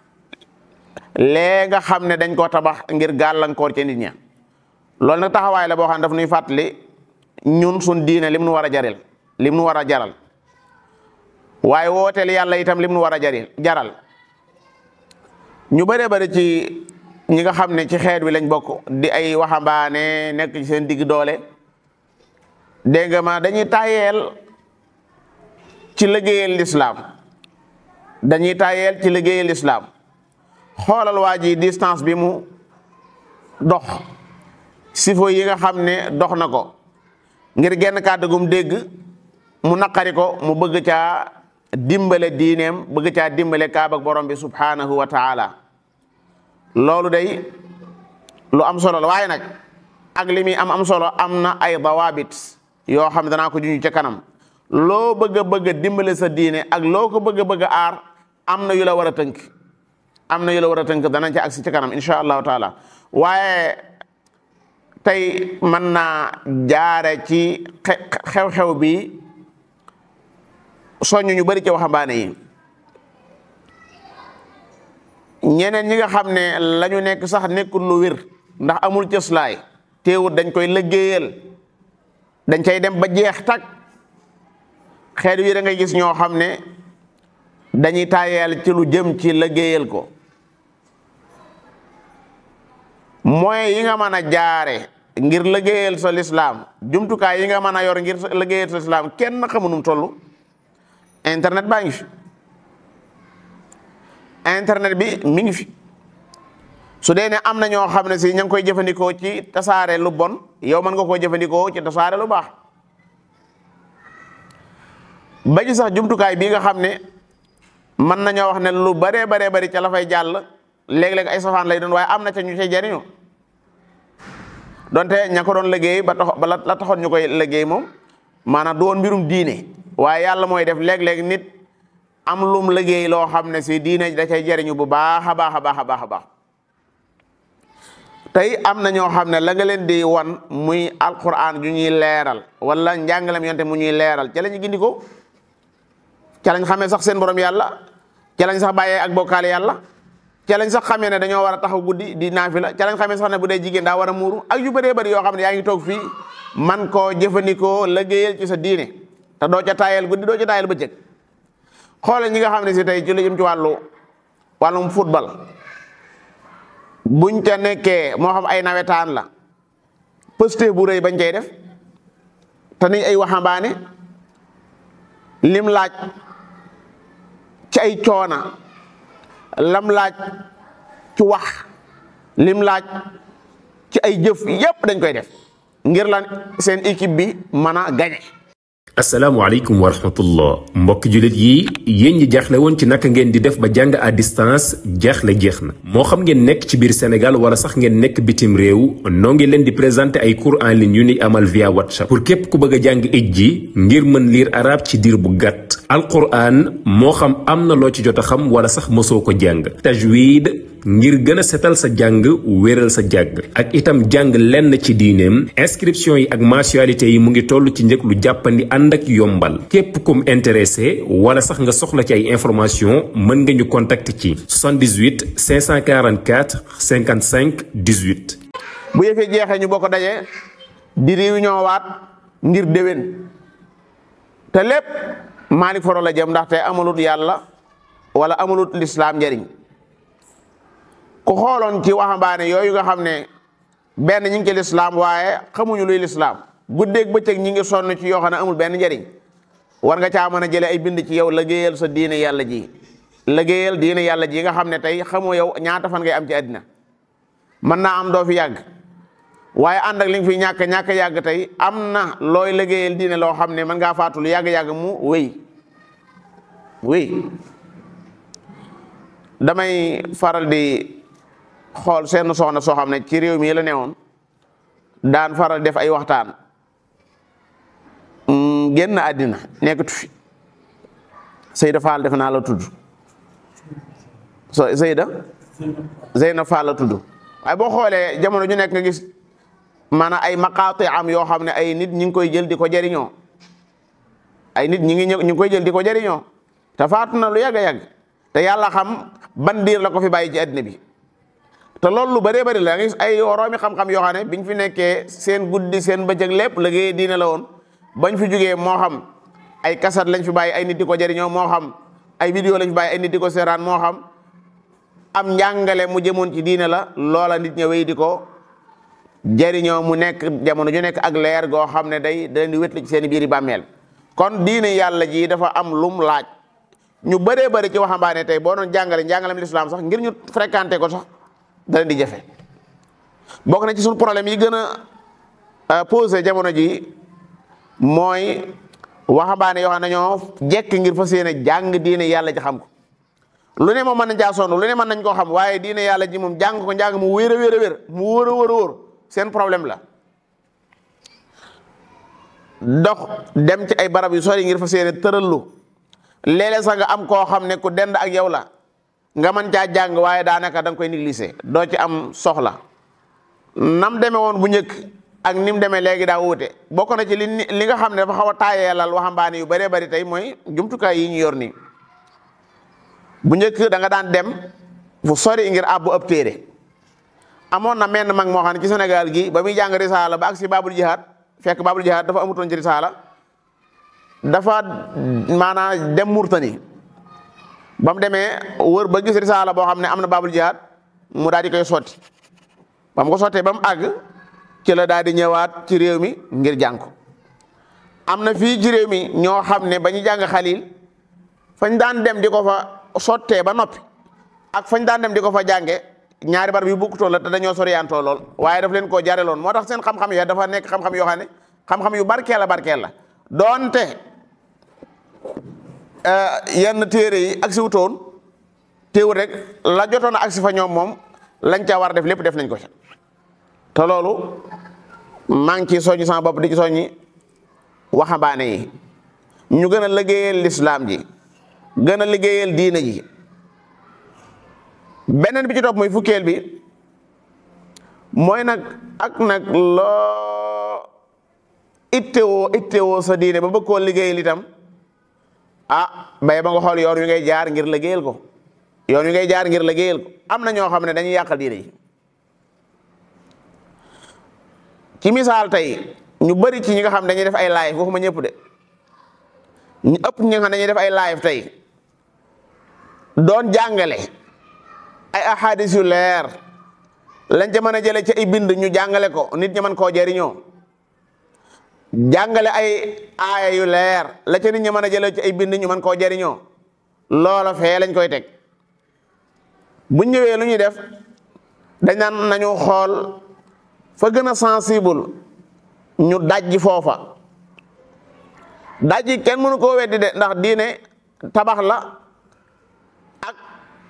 lee nga xam ne dañ koo tabax ngir gàllankoor ci nit ña loolu nag taxawaay la boo xam ne daf nuy fàttali ñun suñ diine lim nu war a jaril lim nu war a jaral waaye wooteel yàlla itam lim nu war a jaral ñu bëree bëri ci ñi nga xam ne ci xeet wi lañ bokk di ay waxambaane nekk ci seen digg doole dégg nga ma dañuy tayeel ci liggéeyal lislaam dañuy tayeel ci liggéeyal lislaam xoolal waa ji distance bi mu dox sifo yi nga xam ne dox na ko ngir genn kàddu gum dégg mu naqari ko mu bëgg caa dimbale diineem bëgg caa dimbale kaaba ak borom bi subhanahu wa taala loolu day lu am solo la waaye nag ak li muy am solo am na ay dawaabit yoo xam ne danaa ko juñu ca kanam loo bëgg a bëgg a dimbale sa diine ak loo ko bëgg a bëgg a aar am na yu la war a tënk am na yu la war a tënk danañ ca agsi ca kanam insha allahu taala waaye tey mën naa jaare ci xew-xew bi soññu ñu bari ci waxambaane yi ñeneen ñi nga xam ne la ñu nekk sax nekkul lu wér ndax amul cëslaay teewut dañ koy liggéeyal dañ cay dem ba jeex tak xeet wi da ngay gis ñoo xam ne dañuy taayeel ci lu jëm ci liggéeyal ko moyens yi nga mën a jaare ngir liggéeyal sa lislaam jumtukaay yi nga mën a yor ngir liggéeyal sa lislaam kenn xamunum toll internet baa ngi fi internet bi mi ngi fi su dee ne am na ñoo xam ne si ña ngi koy jëfandikoo ci tasaare lu bon yow mën nga koo jëfandikoo ci tasaare lu baax ba ci sax jumtukaay bii nga xam ne mën nañoo wax ne lu baree bari ca la fay jàll léeg-léeg ay safaan lay doon waaye am na ca ñu cay jariñu donte ña ko doon liggéey ba la taxoon ñu koy liggéey moom maanaam du woon mbirum diine waaye yàlla mooy def léeg-léeg nit am lum liggéey loo xam ne si diine da cay jariñu bu baax a baax a baax a baax a baax tey am na ñoo xam ne la nga leen di wan muy alquran ju ñuy leeral wala njàngalem yonte mu ñuy leeral ca la ñu gindi ko ca lañ xamee sax seen borom yàlla ca lañ sax bàyyee ak bokkaale yàlla ca lañ sax xamee ne dañoo war a taxaw guddi di naafila ca lañ xamee sax ne bu dee jigéen daa war a muuru ak yu bëree bëri yoo xam ne yaa ngi toog fii man koo jëfandikoo liggéeyal ci sa diine te doo ca taayal guddi doo ca taayal bëccëg. xoolal ñi nga xam ne si tey ci lu jëm ci wàllum football buñ ca nekkee moo xam ay nawetaan la pëste bu rëy bañ cay def te ni ay waxambaane lim laaj ci ay coona lam laaj ci wax lim laaj ci ay jëf yépp dañ koy def ngir lan seen équipe bi mën a gañe. asalaamaaleykum wa rahmatullah mbokki jullit yi yéen ñi jaaxle woon ci naka ngeen di def ba jàng à distance jaaxle jeex na moo xam ngeen nekk ci biir Sénégal wala sax ngeen nekk bitim réew noo ngi leen di présenter ay cours en ligne yu ni amal via WhatsApp pour képp ku bëgg a jàng ijji ngir mën lire arabe ci diir bu gàtt alquran moo xam am na loo ci jot a xam wala sax mosoo ko jàng tajwid ngir gën a setal sa jàng wéral sa jàng ak itam jàng lenn ci diineem inscription yi ak mensualité yi mu ngi toll ci njëg lu jàppandi ànd ak yombal képp kum intéressé wala sax nga soxla ci ay information mën nga ñu contacter ci 78 544 55 18. bu yëfee jeexee ñu bokk daje di réunion waat ngir déwén te lépp Malick Foro la jëm ndaxte amalut yàlla wala amalut lislaam njariñ ku xooloon ci waxambaane yooyu nga xam ne benn ñi ngi ci lislaam waaye xamuñu luy lislaam guddeeg bëccëg ñi ngi sonn ci yoo xam ne amul benn njariñ war nga caa mën a jële ay bind ci yow liggéeyal sa diine yàlla ji liggéeyal diine yàlla ji nga xam ne tey xamoo yow ñaata fan ngay am ci àddina mën naa am doo fi yàgg waaye ànd ak li nga fi ñàkk yàgg tey am na looy liggéeyal diine loo xam ne mën ngaa faatul yàgg-yàgg mu wéy damay faral di xool seen soxna soo xam ne ci réew mi la newoon daan faral def ay waxtaan génn àddina nekkatu fi Seyda Fall def naa la tudd Zeyna Fall la tudd waaye boo xoolee jamono ju nekk nga gis maanaam ay maqaati am yoo xam ne ay nit ñi ngi koy jël di ko jëriñoo ay nit ñi ngi koy jël di ko jëriñoo te faatu na lu yàgg te yàlla xam ban diir la ko fi bàyyi ci àddina bi te loolu lu bëree bëri la nga gis ay woroomi xam-xam yoo xam ne biñ fi nekkee seen guddi seen bëccëg lépp liggéey diine la woon bañ fi jógee moo xam ay kasat lañ fi bàyyi ay nit di ko jëriñoo moo xam ay vidéo lañ fi bàyyi ay nit di ko seeraan moo xam am njàngale mu jëmoon ci diine la loola nit ña wéy di ko jëriñoo mu nekk jamono ju nekk ak leer goo xam ne day di wétli ci seen biiri bàmmeel kon diine yàlla ji dafa am lum laaj ñu bëree bëri ci waxambaane tey boo doon njàngalem lislaam sax ngir ñu fréquenté ko sax dana di jafe bokk na ci suñu problème yi gën a posé jamono ji mooy waxambaane yoo xam ne ñoo jekk ngir fas yéene jàng diine yàlla ji xam ko lu ne moom mën nañ caa sonn lu ne mën nañ koo xam waaye diine yàlla ji moom jàng ko njàng mu wér a wér mu wóor seen problème la dox dem ci ay barab yu sori ngir fas yéene tërallu léeg-léeg sax nga am koo xam ne ku dend ak yow la nga mën caa jàng waaye daanaka da nga koy négliger doo ci am soxla nam demee woon bu njëkk ak ni mu demee léegi daa wuute bokk na ci li nga xam ne dafa xaw a taayeelal waxambaane yu bëree bëri tey mooy jumtukaay yi ñu yor nii bu njëkk da nga daan dem fu sori ngir àbbu ab téere amoon na menn mag moo xam ne ci Sénégal gi ba muy jàng risaala ba ak si Babul Jihaad fekk Babul Jihaad dafa amutoon ci risaala dafa maanaam dem Murtani ba mu demee wër ba gis risaala boo xam ne am na Babul Jihaad mu daal di koy sotti ba mu ko sottee ba mu àgg ci la daal di ñëwaat ci réew mi ngir jàng ko am na fii ci réew mi ñoo xam ne ba ñu jàng Xalil fañ daan dem di ko fa sottee ba noppi ak fañ daan dem di ko fa jànge ñaari barab yu bokkutoon la te dañoo soriyaantoo lool waaye daf leen koo jareloon moo tax seen xam-xam ya dafa nekk xam-xam yoo xam ne xam-xam yu barkeel la doonte yenn téere yi agsi wutoon téewul rek la jotoon a agsi fa ñoom moom lañ ca war a def lépp def nañ ko ca te loolu maa ngi ciy soññi sama bopp di ci soññi waxambaane yi ñu gën a liggéeyal lislaam ji gën a liggéeyal diina ji beneen bi ci topp muy fukkeel bi mooy nag ak nag loo ittewoo sa diine ba bëgg koo liggéeyal itam bay ba nga xool yoon wi ngay jaar ngir liggéeyal ko yoon wi ngay jaar ngir liggéeyal ko am na ñoo xam ne dañuy yàqal diine ji ci misaal tey ñu bari ci ñi nga xam dañuy def ay live waxuma ñëpp de ñu ëpp ñi nga xam dañuy def ay live tey doon jàngale ay ahadis yu leer lañ ca mën a jële ci ay bind ñu jàngale ko nit ñi mën koo jëriñoo jàngale ay aaya yu leer la ca nit ñi mën a jële ci ay bind ñu mën koo jëriñoo loola fee lañ koy teg bu ñëwee lu ñuy def dañ naan nañu xool fa gën a sensible ñu dajji foofa dajji kenn mënu koo weddi de ndax diine tabax la ak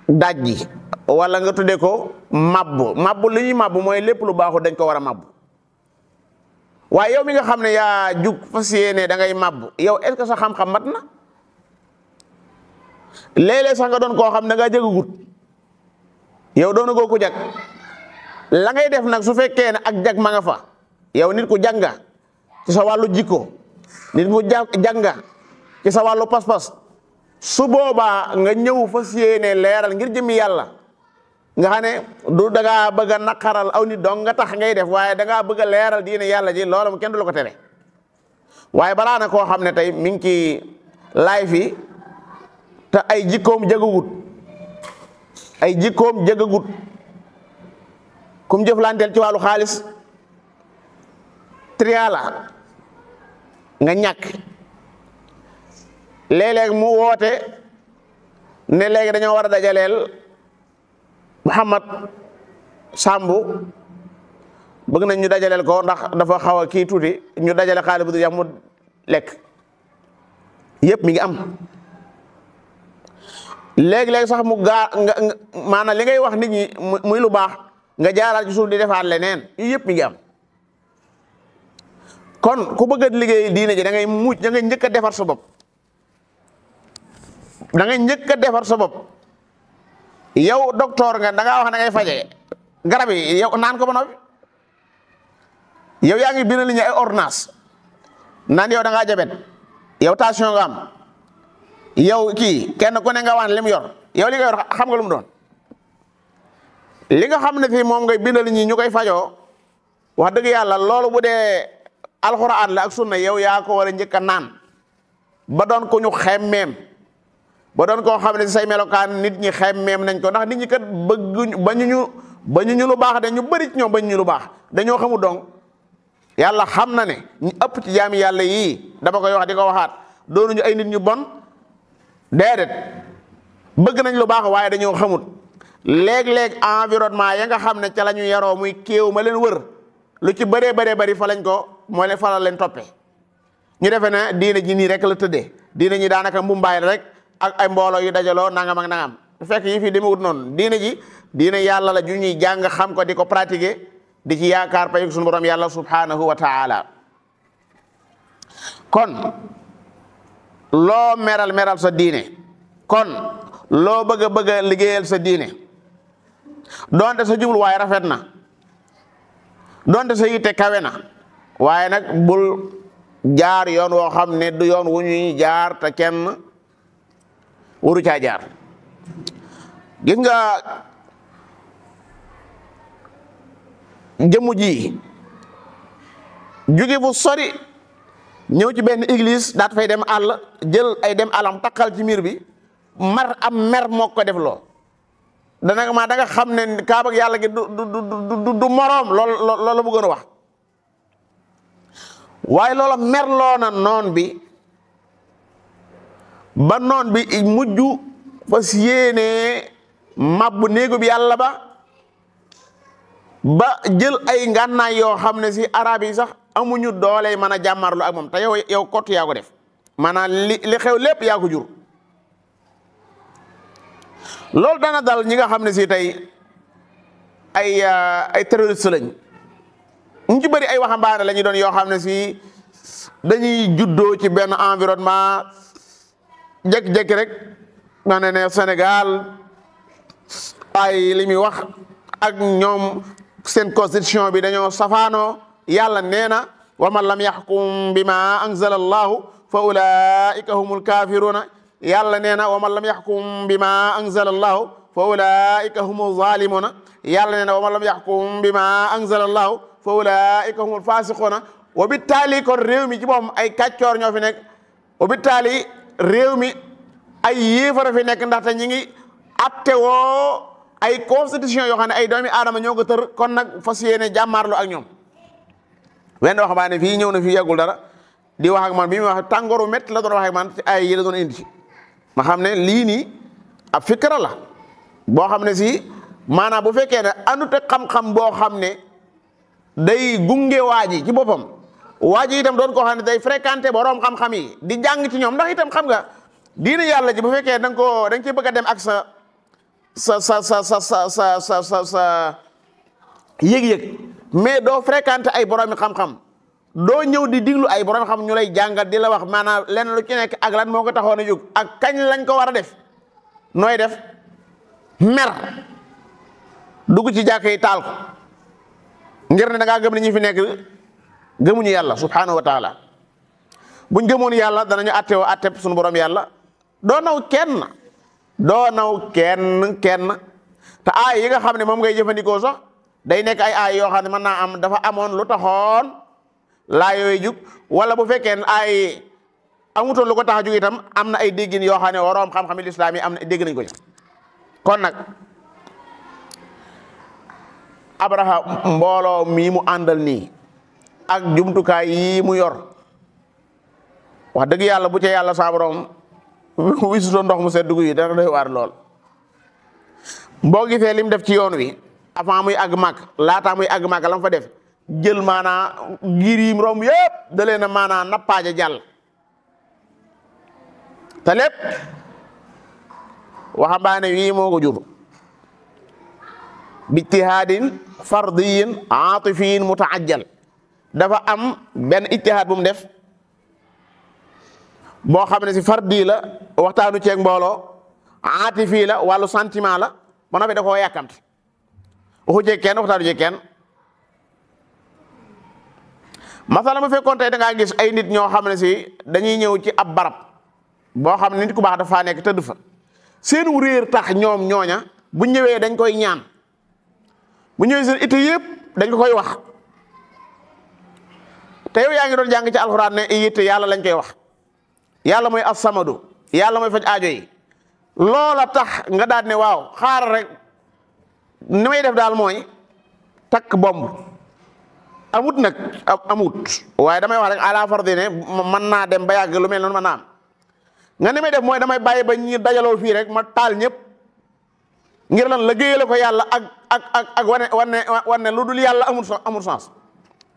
dajji wala nga tudde ko mabbu li ñuy mabbu mooy lépp lu baaxul dañ ko war a mabbu waaye yow mi nga xam ne yaa jug fas yéene da ngay mabbu yow est-ce que sa xam-xam mat na léeg-léeg sax nga doon koo xam ne nga jëgagut yow doona goo ko jag la ngay def nag su fekkee ne ak jag ma nga fa yow nit ku jànga ci sa wàllu jikko nit ku jànga ci sa wàllu pas-pas su boobaa nga ñëw fas yéene leeral ngir jëmi yàlla nga xam ne du dangaa bëgg a naqaral aw nit dong nga tax ngay def waaye dangaa bëgg a leeral diine yàlla ji loolu mu kenn du la ko tere waaye balaa na koo xam ne tey mi ngi ci laay fi te ay jikkoom jëgagut kum jëflanteel ci wàllu xaalis triala nga ñàkk léeg-léeg mu woote ne léegi dañoo war a dajaleel Muhammad Sambu bëgg nañ ñu dajaleel ko ndax dafa xaw a kii tuuti ñu dajale xaalis bu du yam mu lekk yëpp mi ngi am léegi-léegi sax mu nga maanaam li ngay wax nit ñi muy lu baax nga jaaral ci suuf di defaat leneen yu yëpp mi ngi am kon ku bëgg a liggéey diine ji da ngay njëkk a defar sa bopp da ngay njëkk a defar sa bopp yow docteur nga da ngaa wax da ngay faje garab yi yow naan ko ba noppi yow yaa ngi bindal nit ñi ay ordonnance naan yow da ngaa jabet yow tension nga am yow kii kenn ku ne nga waan li mu yor yow li nga yor xam nga lu mu doon li nga xam ne fii moom ngay bindal ñi ñu koy fajoo wax dëgg yàlla loolu bu dee alxuraan la ak sunna yow yaa ko war a njëkk a naan ba doon ko ñu xemmeem ba doon koo xam ne say melokaan nit ñi xemmeem nañ ko ndax nit ñi kat bëgguñu bañuñu lu baax de ñu bëri ci ñoom bañuñu lu baax dañoo xamu dong yàlla xam na ne ñu ëpp ci jaami yàlla yii dama koy wax di ko waxaat doonuñu ay nit ñu bon déedéet bëgg nañ lu baax waaye dañoo xamut léeg-léeg environnement ya nga xam ne ca la ñu yaroo muy kéew ma leen wër lu ci bëree bëri fa lañ ko moo leen falal leen toppee ñu defe ne diine ji nii rek la tëddee diine ñi daanaka mbumbaay la rek ak ay mbooloo yu dajaloo nangam ak nangam fekk yi fi demewut noonu diine ji diine yàlla la ju ñuy jàng xam ko di ko pratiquer di ci yaakaar payug suñu borom yàlla subhanahu wa taala kon loo meral sa diine kon loo bëgg a liggéeyal sa diine donte sa jubluwaay rafet na donte sa yitte kawe na waaye nag bul jaar yoon woo xam ne du yoon wu ñuy jaar te kenn waru caa jaar gis nga jëmm ji jóge fu sori ñëw ci benn église daat fay dem àll jël ay dem àllam takkal ci miir bi mer moo ko def loo da nga xam ne kaaba ak yàlla gi du moroom loolu la bëggoon a wax waaye loola merloo na noon bi ba noon bi mujj fas yéenee mabbu néegu bi yàlla ba jël ay ngànnaay yoo xam ne si arab yi sax amuñu doole mën a jàmmarlu ak moom te yow kott yaa ko def maanaam li xew lépp yaa ko jur loolu dana dal ñi nga xam ne si tey ay terroriste lañ ñu ci bëri ay waxambaane la ñu doon yoo xam ne si dañuy juddoo ci benn environnement jékki-jékki rek nga ne Sénégal ay li muy wax ak ñoom seen constitution bi dañoo safaanoo yàlla nee na wa man lam yaxkum bima anzala allahu fa ulaika humul kafiruna yàlla nee na wa man lam yaxkum bima anzala allahu fa ulaika humu zalimuna yàlla nee na wa man lam yaxkum bima anzala allahu fa ulaika humul fasiquna wa bittaali kon réew mi ci boppam ay kàccoor ñoo fi nekk wa bittaali réew mi ay yéefara fi nekk ndaxte ñi ngi attewoo ay constitution yoo xam ne ay doomi aadama ñoo ko tër kon nag fas yéene jàmmaarloo ak ñoom wenn waxambaane fii ñëw na fii yàggul dara di wax ak man bi muy wax tàngooru métti la doon wax ak man ci ay yi la doon indi ma xam ne lii nii ab fikra la boo xam ne si maanaam bu fekkee ne andute xam-xam boo xam ne day gunge waa ji ci boppam waa ji itam doon koo xam ne day fréquenté borom xam-xam yi di jàng ci ñoom ndax itam xam nga diine yàlla ji bu fekkee da nga ci bëgg a dem ak sa yëg-yëg mais doo fréquenté ay borom xam-xam doo ñëw di diglu ay borom xam ñu lay jàngat di la wax maanaam lenn lu ci nekk ak lan moo ko taxoon a jóg ak kañ lañ ko war a def nooy def mer dugg ci jàkk yi taal ko ngir ne da ngaa gëm ne ñi fi nekk gëmuñu yàlla subhanahu wa taala buñ gëmoon yàlla danañu attewoo atteb suñu borom yàlla doo naw kenn te aay yi nga xam ne moom ngay jëfandikoo sax day nekk ay aay yoo xam ne mën naa am dafa amoon lu taxoon laa yooyu jug wala bu fekkee ne ay amutoon lu ko tax a jug itam am na ay déggin yoo xam ne waroom xam-xami lislaam yi am na dégg nañ ko ci kon nag Abraha mbooloo mii mu àndal nii ak jumtukaay yii mu yor wax dëgg yàlla bu ca yàlla saa borom wisutoon ndox mu sedd yi dana doy waar lool boo gisee lim def ci yoon wi avant muy àgg màkk laataa muy àgg màkk la mu fa def jël maanaa ngir yi romb yëpp da leen a maanaa nappaaje jàll te lépp waxambaane wii moo ko jur bijtihaadin fardiyin aatifiyin mutaajjal dafa am benn ijtihaad bu mu def boo xam ne si fardi la waxtaanu ceeg mbooloo aatifi la wàllu sentiment la ba noppi da koo yàkkamti waxu ceeg kenn waxtaanu ceeg kenn masala ma fekkoon tey da ngaa gis ay nit ñoo xam ne si dañuy ñëw ci ab barab boo xam ne nit ku baax dafa nekk tëdd fa seenu réer tax ñoom ñooña bu ñëwee dañ koy ñaan bu ñëwee seen itte yëpp dañ ko koy wax te yow yaa ngi doon jàng ci alxuraan ne yitte yàlla lañ koy wax yàlla mooy as-samadu yàlla mooy faj aajo yi loola tax nga daal ne waaw xaaral rek ni may def daal mooy takk bomb amut nag amut waaye damay wax rek ala fardi ne mën naa dem ba yàgg lu mel noonu mën naa am nga ni may def mooy damay bàyyi ba ñi dajaloo fii rek ma taal ñëpp ngir lan liggéeyale ko yàlla ak wane lu dul yàlla amul sens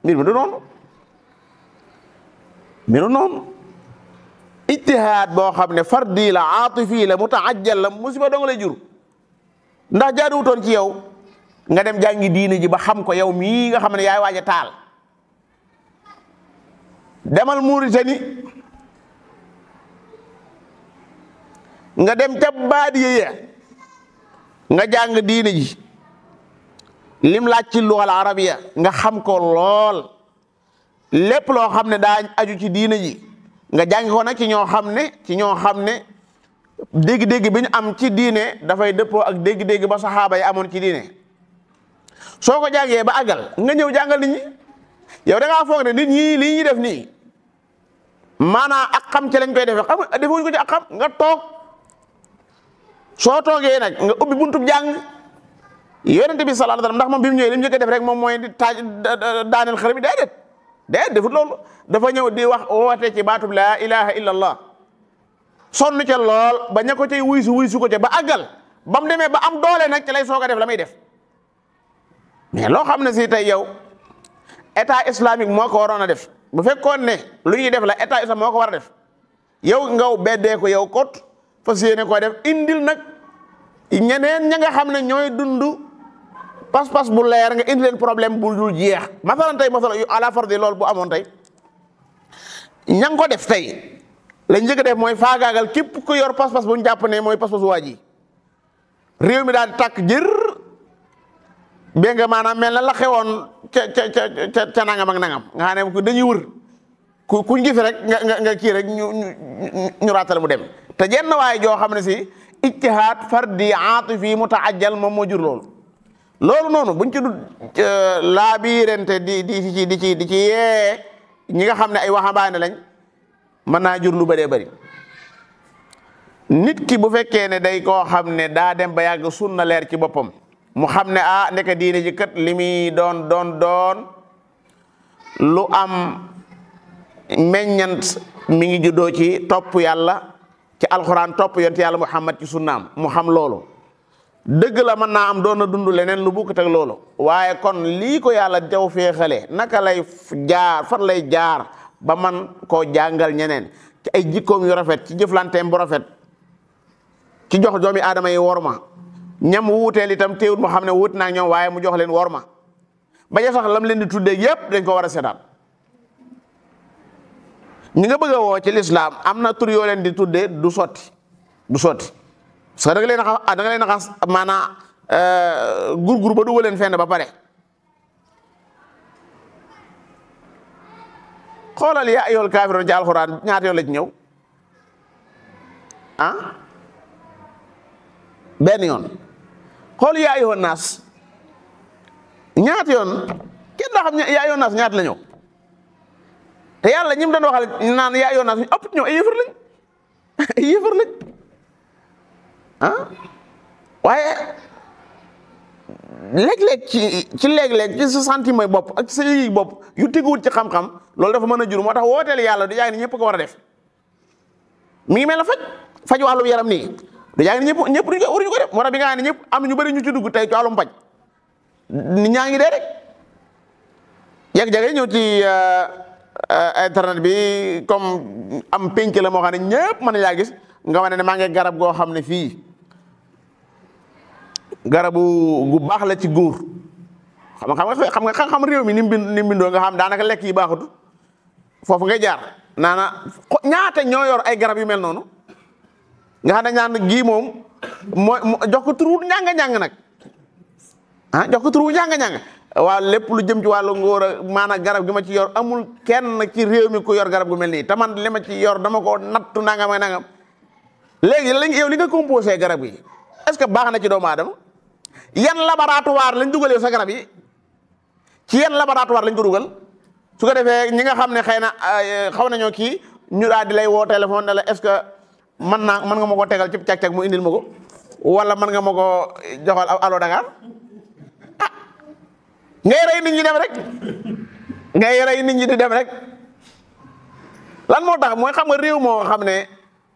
mbir mi du noonu mbiru noonu ijtihaad boo xam ne fardi la aatifi la mutaajjal la musiba dong lay jur ndax jaaduwutoon ci yow nga dem jàngi diine ji ba xam ko yow mii nga xam ne yaay waaj a taal demal Mauritanie nga dem ca baadiya nga jàng diine ji lim laaj ci lugal arabiya nga xam ko lool lépp loo xam ne daa aju ci diine ji nga jàng ko nag ci ñoo xam ne dégg-dégg bi ñu am ci diine dafay dëppoo ak dégg-dégg ba saxaaba yi amoon ci diine soo ko jàngee ba àggal nga ñëw jàngal nit ñi yow da ngaa foog ne nit ñi lii ñuy def nii maanaam ak xam ci lañ koy defee xam nga defuñ ko ci ak xam nga toog soo toogee nag nga ubbi buntub jàng yonente bi sallallahu alayhi wasallam ndax moom bi mu ñëwee li mu njëkk a def rek moom mooy di taaj daaneel xër bi déedéet defut loolu dafa ñëw di wax woote ci baatub laa ilaha illa allah sonn ca lool ba ña ko cay wuysu ko ca ba àggal ba mu demee ba am doole nag ci lay soog a def la muy def mais loo xam ne si tey yow état islamique moo ko waroon a def bu fekkoon ne lu ñuy def la état islamique moo ko war a def yow ngaw beddee ko yow kot fas yéene ko def indil nag ñeneen ña nga xam ne ñooy dund pas-pas bu leer nga indi leen problème bu dul jeex masalan tey masala yu ala fardi loolu bu amoon tey ña nga ko def tey lañ njëkk a def mooy faagaagal képp ku yor pas-pas bu ñu jàpp ne mooy pas-pas waa ji réew mi daal di tàkk jër bé nga maanaam mel na la xewoon ca nangam ak nangam nga xam ne dañuy wër kuñ gis rek nga kii rek ñu raatale mu dem te jenn waaye joo xam ne si ijtihaad fardi aatifi mutaajjal moom moo jur loolu noonu buñ ci du laabirente di ci yee ñi nga xam ne ay waxambaane lañ mën naa jur lu bëree bëri nit ki bu fekkee ne day koo xam ne daa dem ba yàgg sunna leer ci boppam mu xam ne ndeke diine ji kat li muy doon lu am meññant mi ngi juddoo ci topp yàlla ci alxuraan topp yonent yàlla Muhammad ci sunnaam mu xam loolu dëgg la mën naa am doon na dund leneen lu bokkut ak loolu waaye kon lii ko yàlla jaw feexale naka lay jaar fan lay jaar ba man koo jàngal ñeneen ci ay jikkoom yu rafet ci jëflanteem bu rafet ci jox doomi aadama yi worma ñam wuuteel itam teewut mu xam ne wuut naa ñoom waaye mu jox leen worma ba ja sax lam leen di tuddee yépp dañ ko war a seetaan ñi nga bëgg a woo ci lislaam am na tur yoo leen di tuddee du sotti parce que da nga leen a xas maanaam gurgur ba dugal leen fenn ba pare xoolal yaa ayyuhal kaafiruun ci alxuraan ñaata yoon la ci ñëw benn yoon xool yaa ayyuhan naas ñaata yoon kenn daa xam yaa ayyuhan naas ñaata la ñëw te yàlla ñi mu doon waxal naan yaa ayyuhan naas ñu ëpp ñëw ay yëfar lañ waaye léeg-léeg ci léeg-léeg ci sa sentiment bopp ak sa yëg bopp yu teguwut ci xam-xam loolu dafa mën a jur moo tax wooteel yàlla du jaay ni ñëpp ko war a def mi ngi mel na faj wàllu yaram nii du jaay ni ñëpp waruñu ko def moo tax bi nga xam ne ñëpp am na ñu bëri ñu ci dugg tey ci wàllum paj nit ñaa ngi dee rek yegg-jege ñëw ci internet bi comme am pénc la moo xam ne ñëpp mën na laa gis nga wane ne maa ngi garab goo xam ne fii garabu gu baax la ci góor xam réew mi ni mu bindoo nga xam daanaka lekk yi baaxut foofu ngay jaar naana ñaata ñoo yor ay garab yu mel noonu nga xam ne ñaan gii moom mooy jox ko turu ñàng-ñàng nag jox ko turu ñàng-ñàng waaw lépp lu jëm ci wàllu ngóor a maanaam garab gi ma ci yor amul kenn ci réew mi ku yor garab gu mel nii te man li ma ci yor dama ko nattu nangam ak nangam léegi yow li nga composé garab yi est-ce que baax na ci doomu aadama yan laboratoire lañ dugal yow sa garab yi ci yan laboratoire lañ ko dugal su ko defee ñi nga xam ne xëy na xaw nañoo kii ñu daal di lay woo téléphone ne la est-ce que mën nga ma ko tegal ci cag-cag mu indil ma ko wala mën nga ma ko joxal Allo Dakar ngay rey nit ñi dem rek ngay rey nit ñi di dem rek lan moo tax mooy xam nga réew moo xam ne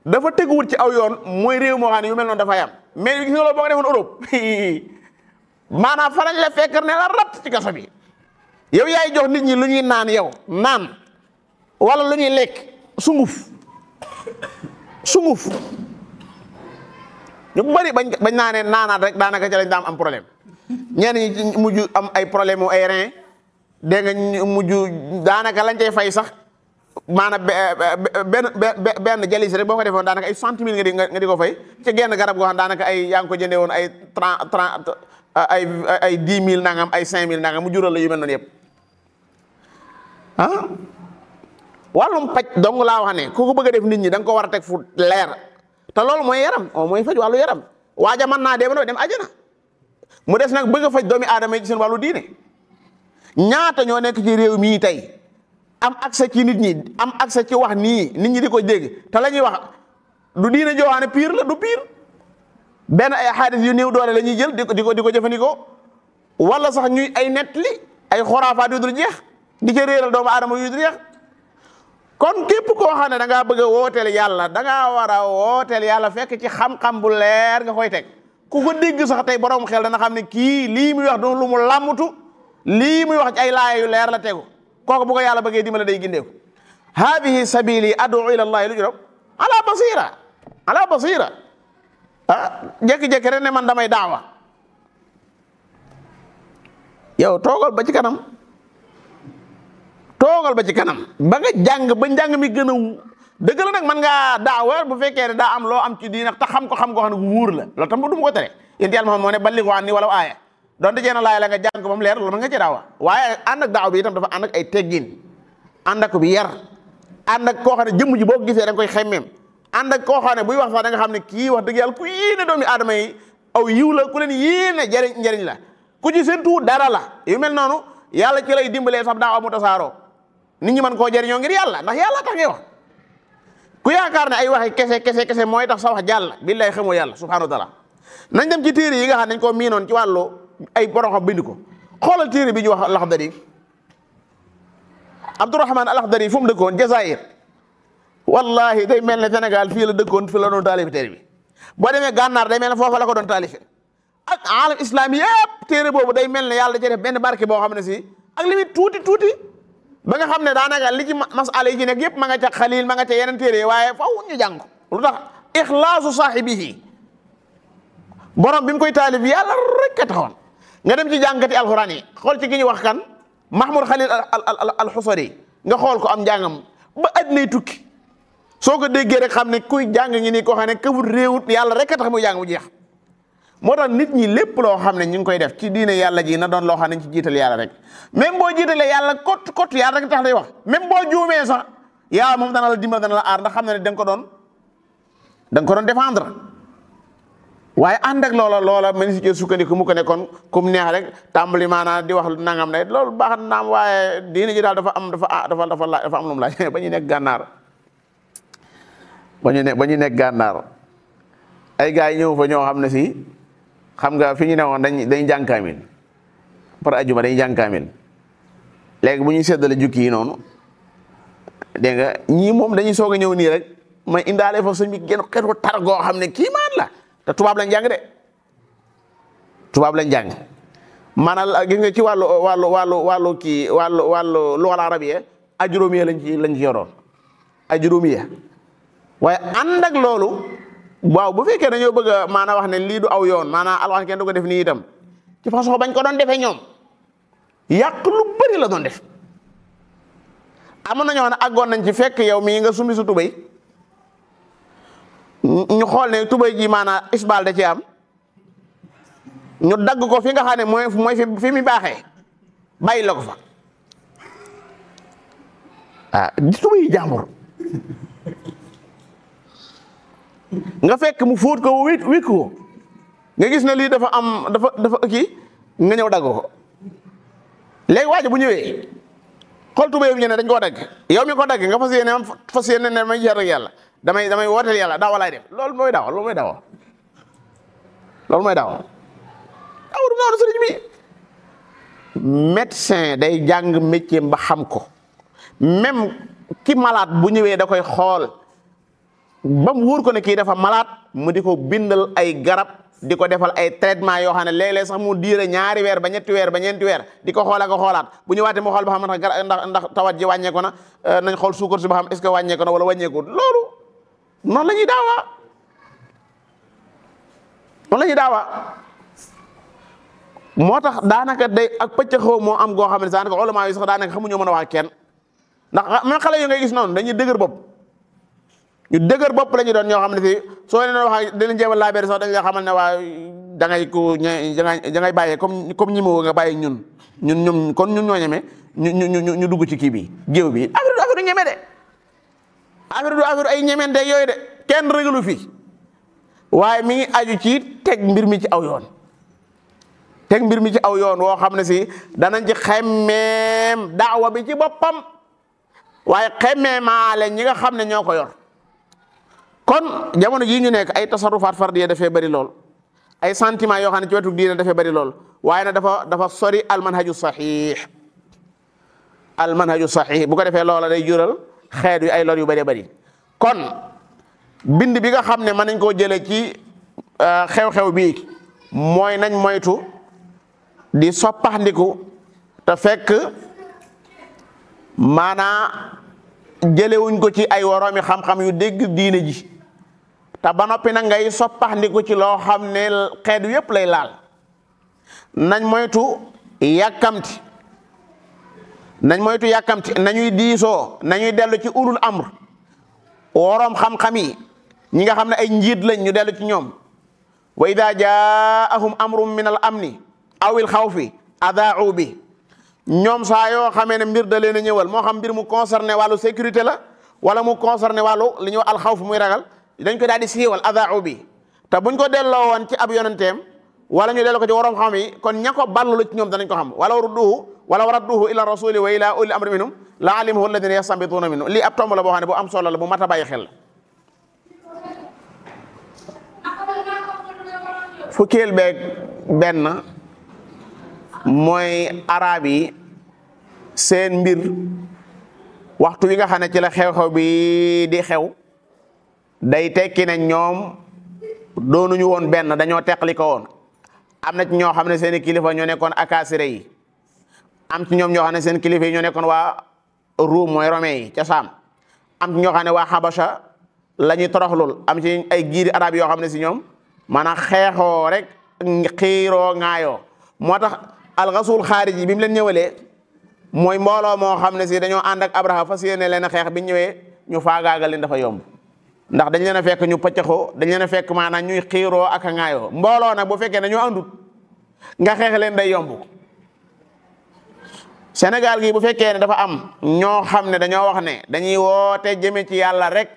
dafa teguwut ci aw yoon mooy réew moo xam ne yu mel noonu dafay am mais gis nga loolu boo ko defoon Europe maanaam fa lañ la fekk ne la rat ci kaso bi yow yaay jox nit ñi lu ñuy naan wala lu ñuy lekk sunguf ñu bari bañ naanee naanaat rek daanaka ci lañ daam am problème ñenn ñi mujj am ay problème ay rein dégg nga mujj daanaka lañ cay fay sax maanaam benn jalis rek boo ko defoon daanaka ay 60 000 nga di ko fay ci genn garab goo xam daanaka ay yaa ngi ko jëndee woon ay 30 ay 10 000 nangam ay 5 000 nangam mu jural la yu mel noonu yëpp wàllum paj dong laa wax ne ku ko bëgg a def nit ñi da nga ko war a teg fu leer te loolu mooy yaram mooy faj wàllu yaram waaja mën naa dem ajana mu des nag bëgg a faj doomi aadama yi ci seen wàllu diine ñaata ñoo nekk ci réew mii tey am accès ci nit ñi am accès ci wax nii nit ñi di ko dégg te la ñuy wax du diine joo xam ne pire la du pire benn ay xaadis yu néew doole la ñuy jël di ko jëfandikoo wala sax ñuy ay nettali ay xoraafaat yu dul jeex di ca réeral doomu aadama yu dul jeex kon képp koo xam ne da ngaa bëgg a wooteel yàlla da ngaa war a wooteel yàlla fekk ci xam-xam bu leer nga koy teg ku ko dégg sax tey borom xel dana xam ne kii lii muy wax doon lu mu làmmutu lii muy wax ci ay laaya yu leer la tegu kooku bu ko yàlla bëggee dimbale day gindeeku haadihi sabili adu ila allahi lu juróom ala basira jékki-jékki rek ne man damay daawa yow toogal ba ci kanam ba nga jàng ba njàng mi gën a dëgg la nag man ngaa daawa bu fekkee ne daa am loo am ci diina te xam ko xam ne gu wóor la loolu tam du ma ko tere yéen yàlla moo ne ballighu anni walaw aaya donte jenn laay la nga jàng ko ba mu leer loolu mën nga ci daawa waaye ànd ak daaw bi itam dafa ànd ak ay teggin ànd ak bi yar ànd ak koo xam ne jëmm ji boo gisee da nga koy xemmeem ànd ak koo xam ne buy wax sax da nga xam ne kii wax dëgg yàlla ku yéene doomi aadama yi aw yiw la ku leen yéene njariñ la ku ci seen tuut dara la yu mel noonu yàlla ci lay dimbalee sax daaw amu tasaaroo nit ñi mën koo jëriñoo ngir yàlla ndax yàlla tax ngay wax ku yaakaar ne ay waxi kese mooy tax sa wax jàll billaay xamoo yàlla subhanahu wa taala nañ dem ci téere yi nga xam ne dañ koo miinoon ci wàllu ay borom xam bind ko xoolal téere bi ñu wax Al-Akhdari Abdourahman Al-Akhdari fu mu dëkkoon Jazaïr wallahi day mel ne Sénégal fii la dëkkoon fi la doon taalifi téere bi boo demee gànnaar day mel ne foofa la ko doon taalifi ak alam islam yëpp téere boobu day mel ne yàlla da ci def benn barke boo xam ne si ak li muy tuuti ba nga xam ne daanaka li ci masala yi ci nekk yëpp ma nga ca xalil ma nga ca yeneen téere waaye faw ñu jàng ko lu tax ixlaasu saahibihi borom bi mu koy taalif yàlla rek a taxoon nga dem ci jàngati alxuraan yi xool ci ki ñu wax kan Mahmoud Khalil al-Husari nga xool ko am njàngam ba addinay tukki soo ko déggee rek xam ne kuy jàng ngi nii koo xam ne këfut réewut yàlla rek a tax muy jàng mu jeex moo tax nit ñi lépp loo xam ne ñu ngi koy def ci diine yàlla ji na doon loo xam ne ci jiital yàlla rek même boo jiitalee yàlla kot yàlla rek tax lay wax même boo juumee sax yàlla moom dana la dimbal dana la aar ndax xam ne da nga ko doon défendre waaye ànd ak loola mën si sukkandiku mu ko ne kon kum neex rek tàmbali maanaam di wax nangam ne loolu baax na naam waaye diine ji daal dafa am lu mu laaj ba ñu nekk gànnaar ba ñu nekk gànnaar ay gars yi ñëw fa ñoo xam ne si xam nga fi ñu ne woon dañ jàng kaamil par ajuma dañuy jàng kaamil léegi bu ñuy seddale jukki yi noonu dégg nga ñii moom dañuy soog a ñëw nii rek may indaale fa sëñ bi genn xeetu tar goo xam ne kii maan la te tubaab lañ jàng de tubaab lañ jàng maanaam gis nga ci wàllu kii wàllu lugal arabiya ajuróomiya lañ ci yoroon ajuróomiya waaye ànd ak loolu waaw bu fekkee dañoo bëgg a maanaam wax ne lii du aw yoon maanaam alxuraan kenn du ko def nii itam ci façon bañ ko doon defee ñoom yàq lu bëri la doon def amoon na ñoo xam ne àggoon nañ ci fekk yow mii nga summi su tubay ñu xool ne tubay ji maanaam isbal da ci am ñu dagg ko fi nga xam ne mooy fi mi baaxee bàyyi la ko fa di tubay yi jàmbur nga fekk mu fóot ko wékk ko nga gis ne lii dafa kii nga ñëw dagg ko léegi waajo bu ñëwee xool tubéy bi ñu ne dañ koo dagg yow mi ko dagg nga fas yéene ne may jeex ak yàlla damay wooteel yàlla daawa laay def loolu mooy daawa du noonu sëriñ bi médecin day jàng métier ba xam ko même ki malade bu ñëwee da koy xool ba mu wóor ko ne kii dafa malade mu di ko bindal ay garab di ko defal ay traitement yoo xam ne léeg-léeg sax mu diire 2 weer ba 3 weer ba 4 weer di ko xool ak xoolaat bu ñëwaatee mu xool ba xam ndax tawat ji wàññeeku na nañ xool suukar si ba xam est-ce que wàññeeku na wala wàññeeku loolu noonu la ñuy daawa moo tax daanaka day ak pëccëxoo moo am goo xam ne daanaka ulama yi sax daanaka xamuñoo mën a wax ak kenn ndax même xale yu ngay gis noonu dañuy dëgër bopp ñu dëgër bopp la ñu doon ñoo xam ne si soo leen wax dinañ jéem a laabere sax dañ la xamal ne waa da ngay bàyyee comme ñi ma nga bàyyi ñun kon ñun ñoo ñeme ñu dugg ci kii bi géew bi affaire du ñeme de affaire ay ñemeen de yooyu de kenn réglu fii waaye mi ngi aju ci teg mbir mi ci aw yoon woo xam ne si danañ ci xemmeem daawa bi ci boppam waaye xemmeemaale ñi nga xam ne ñoo ko yor kon jamono jii ñu nekk ay tasarufaat fardiya dafay bari lool ay sentiment yoo xam ne ci wetu diine dafay bari lool waaye nag dafa sori almanhaju saxiix bu ko defee loola day jural xeet wi ay lor yu bari bari kon bind bi nga xam ne mën nañ koo jëlee ci xew-xew bi mooy nañ moytu di soppaxndiku te fekk maanaa jëlewuñ ko ci ay woroomi xam-xam yu dégg diine ji te ba noppi nag ngay soppaxndiku ci loo xam ne xeet yépp lay laal nañ moytu yàkkamti nañuy diisoo nañuy dellu ci ulul amr woroom xam-xam yi ñi nga xam ne ay njiit lañ ñu dellu ci ñoom wa ida jaahum amrum min al amni awil xawfi adaau bi ñoom saa yoo xamee ne mbir da leen a ñëwal moo xam mbir mu concerné wàllu sécurité la wala mu concerné wàllu li ñuy wax alxawf muy ragal dañ ko daal di siiwal adaau bi te buñ ko delloo woon ci ab yonenteem wala ñu delloo ko ci waroom xam yi kon ña ko ballu la ci ñoom danañ ko xam wala radduhu ila rasuli wa ila ulil amri minhum la alimahu alladina yastambituuna minhu lii ab tomb la boo xam ne bu am solo la bu mat a bàyyi xel la fukkeel beeg benn mooy arab yi seen mbir waxtu wi nga xam ne ci la xew-xew bi di xew day tekki ne ñoom doonuñu woon benn dañoo teqali ko woon am na ci ñoo xam ne seen kilifa ñoo nekkoon akasire yi am ci ñoom ñoo xam ne seen kilifa yi ñoo nekkoon waa Ruum mooy Romain yi ca Saam am ci ñoo xam ne waa Habasha la ñuy toroxlul am ci ay giiri arab yoo xam ne si ñoom maanaam xeexoo rek xiiroo ŋaayoo moo tax alxasul xaarij yi bi mu leen ñëwalee mooy mbooloo moo xam ne si dañoo ànd ak Abraha fas yéene leen a xeex bi ñëwee ñu faagaagal leen dafa yomb ndax dañ leen a fekk ñu pëccaxoo dañ leen a fekk maanaam ñuy xiiroo ak a ŋaayoo mbooloo nag bu fekkee dañoo àndut nga xeex leen day yomb Sénégal gi bu fekkee ne dafa am ñoo xam ne dañoo wax ne dañuy woote jëme ci yàlla rek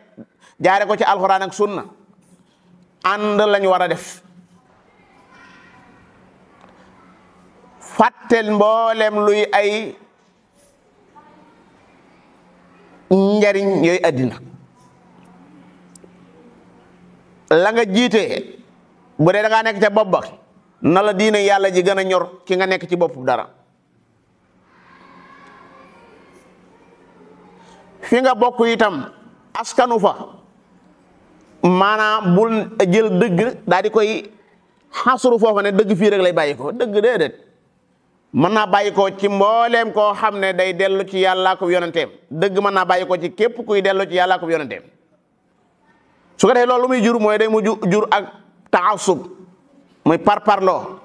jaare ko ci alxuraan ak sunna ànd lañ war a def fàttel mboolem luy ay njariñ yooyu àddina la nga jiite bu dee da ngaa nekk ca bopp ba na la diine yàlla ji gën a ñor ki nga nekk ci bopp dara fi nga bokk itam askanu fa maanaam bul jël dëgg daal di koy xasru foofa ne dëgg fii rek lay bàyyi ko dëgg déedéet mën naa bàyyi ko ci mbooleem koo xam ne day dellu ci yàlla ko yonenteem dëgg mën naa bàyyi ko ci képp kuy dellu ci yàlla ko yonenteem su ko defee loolu lu muy jur mooy day mu jur ak taasub muy parparloo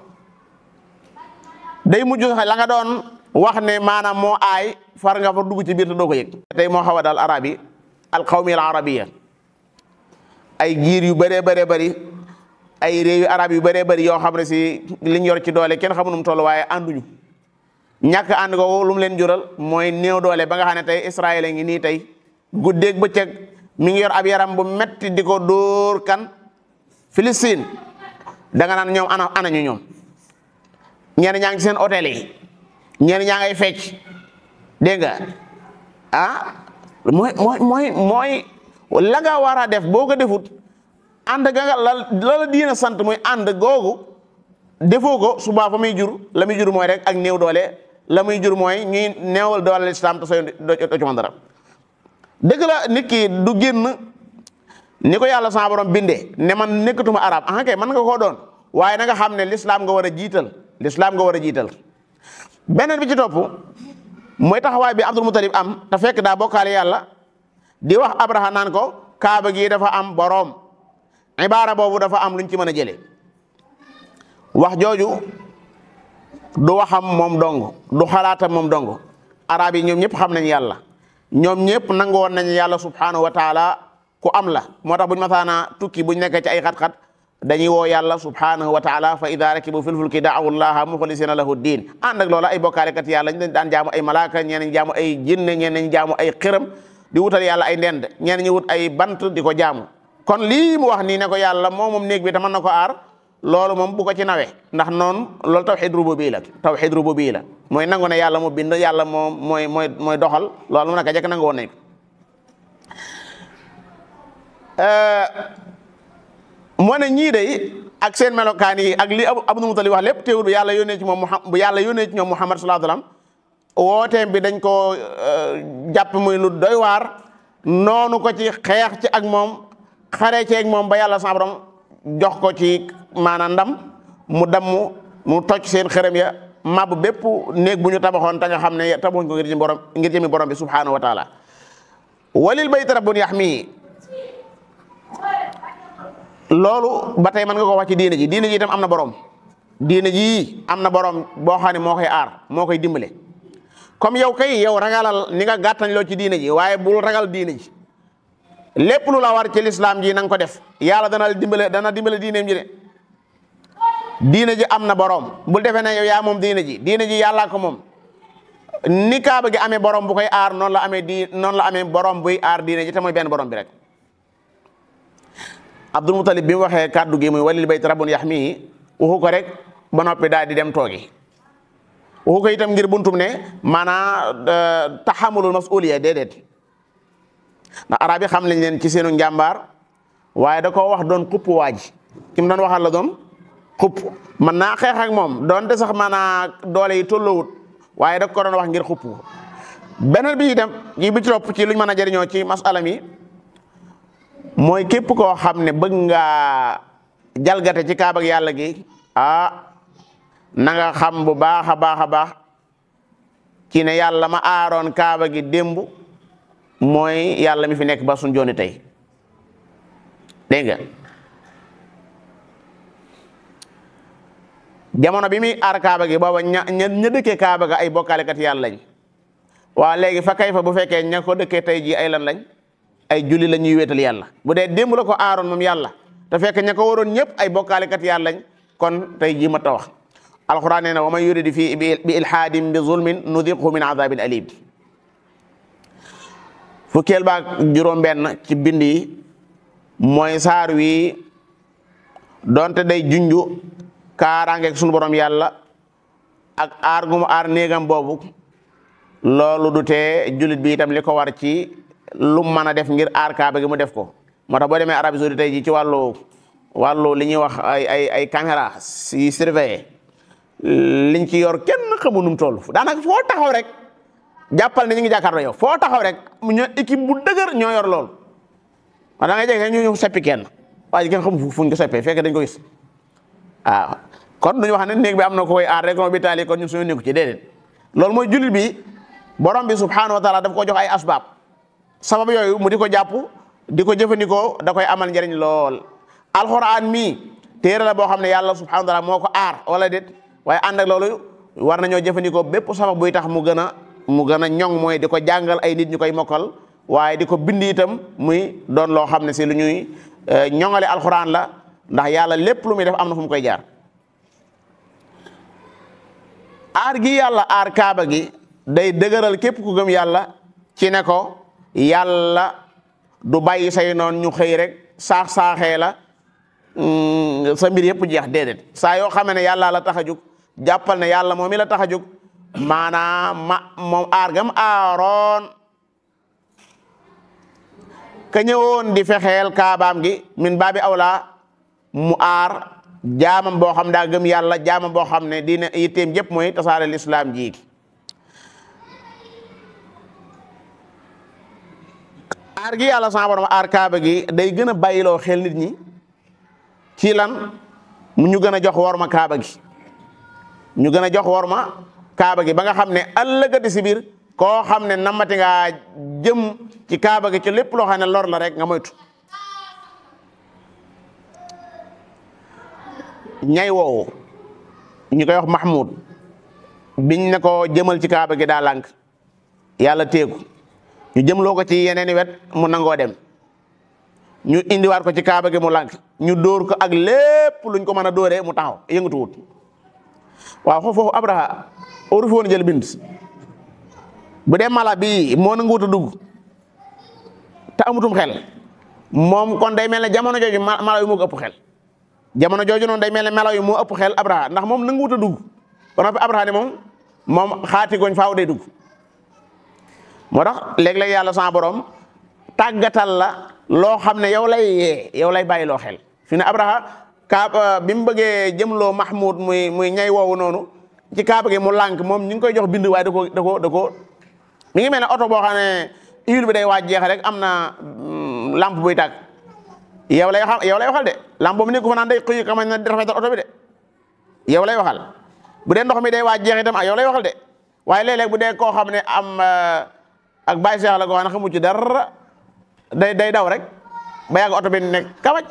day mujj la nga doon wax ne maanaam moo aay far nga fa dugg ci biir te doo ko yëg tey moo xaw a daal arab yi alqawmi al arabiya ay giir yu bëree bëree bëri ay réew yu arab yu bëree bëri yoo xam ne si liñ yor ci doole kenn xamu nu mu toll waaye ànduñu ñàkk ànd ko lu mu leen jural mooy néew doole ba nga xam ne tey Israël ngi nii tey guddeeg bëccëg mi ngi yor ab yaram bu metti di ko dóor kan Palestine da nga naan ñoom anañu ñoom ñenn ñaa ngi seen hôtel yi ñenn ñaa ngay fecc dégg nga mooy la nga war a def boo ko defut ànd ga nga la diina sant muy ànd googu defoo ko suba fa muy jur la muy jur mooy rek ak néew doole la muy jur mooy ñuy néewal doole lislaam te sooy doo ci mën dara dëgg la nit ki du génn ni ko yàlla sama borom bindee ne man nekkatuma arab kay man nga koo doon waaye na nga xam ne lislaam nga war a jiital beneen bi ci topp mooy taxawaay bi Abdul Mutalib am te fekk daa bokkaale yàlla di wax Abraha naan ko kaaba gi dafa am boroom ibaara boobu dafa am luñ ci mën a jëlee wax jooju du waxam moom dong du xalaatam moom dong arab yi ñoom ñëpp xam nañ yàlla ñoom ñëpp nangu woon nañ yàlla subhanahu wa taala ku am la moo tax buñ masaana tukki buñ nekkee ci ay xat-xat dañuy woo yàlla subhanahu wa taala fa ida rakibu fil fulki da'u llaha mukhlisina lahu diin ànd ak loola ay bokkaalekat yàlla ñu daan jaamu ay malaaka ñenn ñi jaamu ay jinne ñenn ñi jaamu ay xërëm di wutal yàlla ay ndend ñenn ñi wut ay bant di ko jaamu kon lii mu wax nii ne ko yàlla moom néeg bi te mën na ko aar loolu moom bu ko ci nawe ndax noonu loolu tawhid rububiyya la mooy nangu ne yàlla mu bind yàlla moom mooy doxal loolu mu naka jekk nangu woon nañ ko moo ne ñii de ak seen melokaan yi ak li Abdul Mutalib wax lépp teewul bu yàlla yónnee ci ñoom Muhammad sallallahu alayhi wasallam wooteem bi dañ ko jàpp muy lu doy waar noonu ko ci xeex ci ak moom xare ci ak moom ba yàlla sa borom jox ko ci maanaam ndam mu damm mu toj seen xërëm ya màbb bépp néeg bu ñu tabaxoon te nga xam ne tabaxuñ ko ngir jëmi borom bi subhanahu wa taala walil bayti rabbun yahmihi loolu ba tey mën nga ko wax ci diine ji itam am na borom diine ji am na borom boo xam ne moo koy aar moo koy dimbale comme yow ragalal ni nga gàttañ loo ci diine ji waaye bul ragal diine ji lépp lu la war ci lislaam ji na nga ko def yàlla dana dimbale diineem ji de diina ji am na borom bul defee ne yow yaa moom diina ji yàllaa ko moom. ni kaaba gi amee borom bu koy aar noonu la amee borom buy aar diina ji te mooy benn borom bi rek. Abdul Mutalib bi mu waxee kàddu gi muy walil bayt rabbun yaxmihi waxu ko rek ba noppi daal di dem toogi waxu ko itam ngir buntum ne maanaa taxamulul masuliya déedéet ndax arab yi xam nañ leen ci seenu njàmbaar waaye da koo wax doon xupp waaj ki mu doon waxal la doon xupp mën naa xeex ak moom doonte sax maanaa doole yi tolloowut waaye da ko doon wax ngir xupp beneen bi itam yi bi ci topp ci luñ mën a jëriñoo ci masala mi mooy képp koo xam ne bëgg nga jalgate ci kaaba yàlla gi na nga xam bu baax a baax ci ne yàlla ma aaroon kaaba gi démb mooy yàlla mi fi nekk ba suñ jooni tey dégg nga jamono bi muy aar kaaba gi booba ña dëkkee kaaba ga ay bokkaalekat yàlla lañ waa léegi fa kay fa bu fekkee ña ko dëkkee tey ji ay lan lañ ay julli la ñuy wéetal yàlla bu dee démb la ko aaroon moom yàlla te fekk ña ko waroon ñëpp ay bokkaalekat yàlla lañ kon tey ji ma ta wax alquran nee na wa man yuridi fii bi ilhaadin bi zulmin nudiqhu min azabin alim fukkeel baak juróom benn ci bind yi mooy saar wi donte day junju kaaraangeeg sunu borom yàlla ak aar gu mu aar néegam boobu loolu du tee jullit bi itam li ko war ci lu mën a def ngir aar kaaba gi mu def ko moo tax boo demee Arabie Saoudite tey ji ci wàllu li ñuy wax ay caméra yi surveillé liñ ci yor kenn xamu num toll daanaka foo taxaw rek jàppal ne ñu ngi jàkkaarloo yow foo taxaw rek ñoo équipe bu dëgër ñoo yor loolu wax da ngay jege ñu seppi kenn waaye ji kenn xamu fuñ ko seppee fekk dañ ko gis waaw kon duñu wax ne néeg bi am na ko koy aar rek mo bi taali kon ñun suñu nekku ci déedéet loolu mooy jullit bi borom bi subhanahu wa taala daf ko jox ay asbaab sabab yooyu mu di ko jàpp di ko jëfandikoo da koy amal njëriñ lool alxuraan mii téere la boo xam ne yàlla subhanahu wa taala moo ko aar wala déet waaye ànd ak loolu war nañoo jëfandikoo bépp sabab buy tax mu gën a ñoŋ mooy di ko jàngal ay nit ñu koy mokkal waaye di ko bind itam muy doon loo xam ne si lu ñuy ñoŋale alxuraan la ndax yàlla lépp lu muy def am na fu mu koy jaar aar gi yàlla aar kaaba gi day dëgëral képp ku gëm yàlla ci ne ko yàlla du bàyyi say noon ñu xëy rek saaxee la sa mbir yëpp jeex déedéet saa yoo xamee ne yàlla la tax a jóg jàppal ne yàlla moom mi la tax a jóg maanaam moom aar gam aaroon ka ñëwoon di fexeel kaabaam gi min baabi awla mu aar jaamam boo xam daa gëm yàlla jaamam boo xam ne dina yitteem yëpp mooy tasaare lislaam ji aar gi yàlla sama borom aar kaaba gi day gën a bàyyiloo xel nit ñi ci lan mu ñu gën a jox worma kaaba gi ñu gën a jox worma kaaba gi ba nga xam ne ëllëgati si biir koo xam ne namati ngaa jëm ci kaaba gi ci lépp loo xam ne lor la rek nga moytu ñay woowu ñu koy wax Mahmoud biñ ne ko jëmal ci kaaba gi daa lànk yàlla téegu ñu jëmloo ko ci yeneeni wet mu nangoo dem ñu indiwaat ko ci kaaba gi mu lànk ñu dóor ko ak lépp luñ ko mën a dóoree mu taxaw yëngatuwut waaw foofu Abraha oru fi woon jël bind bu dee mala bi moo nanguwut a dugg te amutum xel moom kon day mel ne jamono jooju mala yu moo ko ëpp xel jamono jooju noonu day mel ne melaw yi moo ëpp xel Abraha ndax moom nanguwut a dugg ba noppi Abraha ne moom xaati goñ faaw day dugg moo tax léeg-léeg yàlla sama borom tàggatal la loo xam ne yow lay bàyyi loo xel fi ne Abraha kaaba bi mu bëggee jëmloo Mahmoud muy ñay woowu noonu ci kaaba gi mu lànk moom ñu ngi koy jox bind waaye da ko mi ngi mel ne oto boo xam ne huile bi day waaj jeex rek am na lampe buy tàkk yow lay waxal de lampe boobu nekku fa naan day xuy xamañ na rafetal oto bi de yow lay waxal bu dee ndox mi day waaj jeex itam yow lay waxal de waaye léeg-léeg bu dee koo xam ne am ak bàyyi seex la ko xam ne xamu ci dara day daw rek ba yàgg oto bi nekk kabaj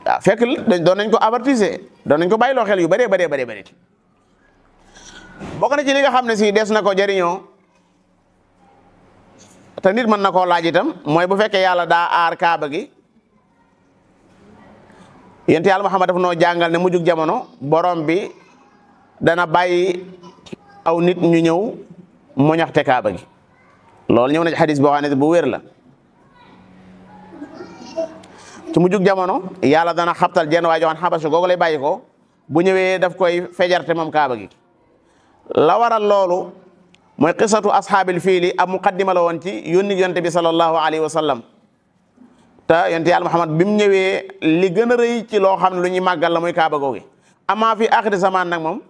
waaw fekk doon nañ ko avertiser doon nañ ko bàyyi loo xel yu bëree bëri bokk na ci li nga xam ne si des na ko jëriñoo te nit mën na koo laaj itam mooy bu fekkee yàlla daa aar kaaba gi yonent yàlla Muhammad daf noo jàngal ne mujjug jamono borom bi dana bàyyi aw nit ñu ñëw moñaxte kaaba gi loolu ñëw na ci xadis boo xam ne bu wér la. ci mujjug jamono yàlla dana xabtal jenn waa joxoon xabasa googu lay bàyyi ko bu ñëwee daf koy fejarte moom kaaba gi. la waral loolu mooy qisatu ashaabil fiili ab muqaddima la woon ci yónni yonte bi sallallahu alayhi wa sallam te yonte yàlla Muhammad bi mu ñëwee li gën a rëy ci loo xam ne lu ñuy màggal la muy kaaba googu amaa fi axiri zaman nag moom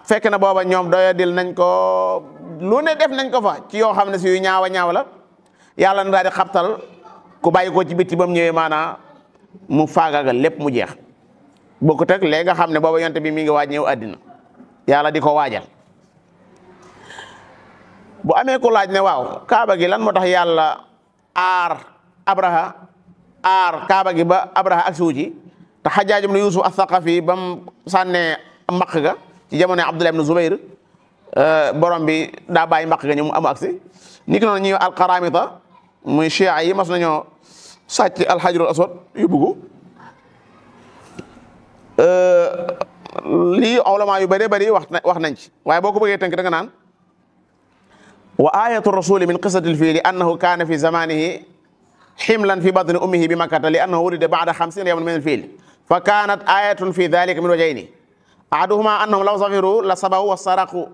fekk na booba ñoom doyadil nañ ko lu ne def nañ ko fa ci yoo xam ne si yu ñaawa ñaaw la yàlla na daal di xabtal ku bàyyi ko ci bitti ba mu ñëwee maanaa mu faagagal lépp mu jeex bokkut ak léegi nga xam ne booba yonte bi mi ngi waaj ñëw àddina yàlla di ko waajal. bu amee ku laaj ne waaw kaaba gi lan moo tax yàlla aar abraha aar kaaba gi ba abraha ak suuci te Hajjaaj ibn Yuusuf as-Saqafi ba mu sànnee mbaq ga ci jamono Abdullah ibn Zubayr borom bi daa bàyyi mbaq ga ñu mu amu aksi ni ki noonu ñuy alqaramita muy chia yi mas nañoo sàcc alxajarul aswad yóbbu ko lii ulama yu bëree bëri wax nañ ci waaye boo ko bëggee tënk da nga naan wa ayatu rasuli min qissati lfiili annahu kaana fi zamanihi ximlan fi batni ummihi bi makkata li annahu wulida ba'da 50 yawman min alfiil fa kaanat ayatun fi dalika min wajhayni ahaduhuma annahum law safiru la sabahu wa saraqu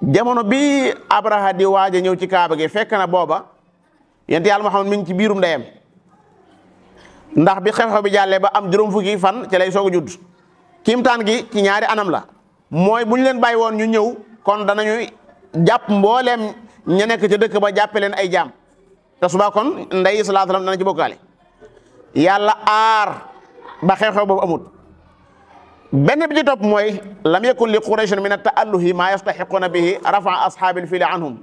jamono bi Abraha di waaj a ñëw ci kaaba gi fekk na booba yonent yàlla Muhammad mi ngi ci biirum ndeyam ndax bi xew-xew bi jàllee ba am juróom fukki fan ci lay soog a judd kiimtaan gi ci ñaari anam la mooy bu ñu leen bàyyi woon ñu ñëw kon danañu jàpp mbooleem ña nekk ca dëkk ba jàppe leen ay jaam te suba kon ndey sallallahu alayhi wasallam dana ci bokkaale yàlla aar ba xew-xew boobu amut. benn bi ci topp mooy lam yakun li qurayshin min at-ta'alluhi ma yastahiquna bihi rafa ashaabil fiili anhum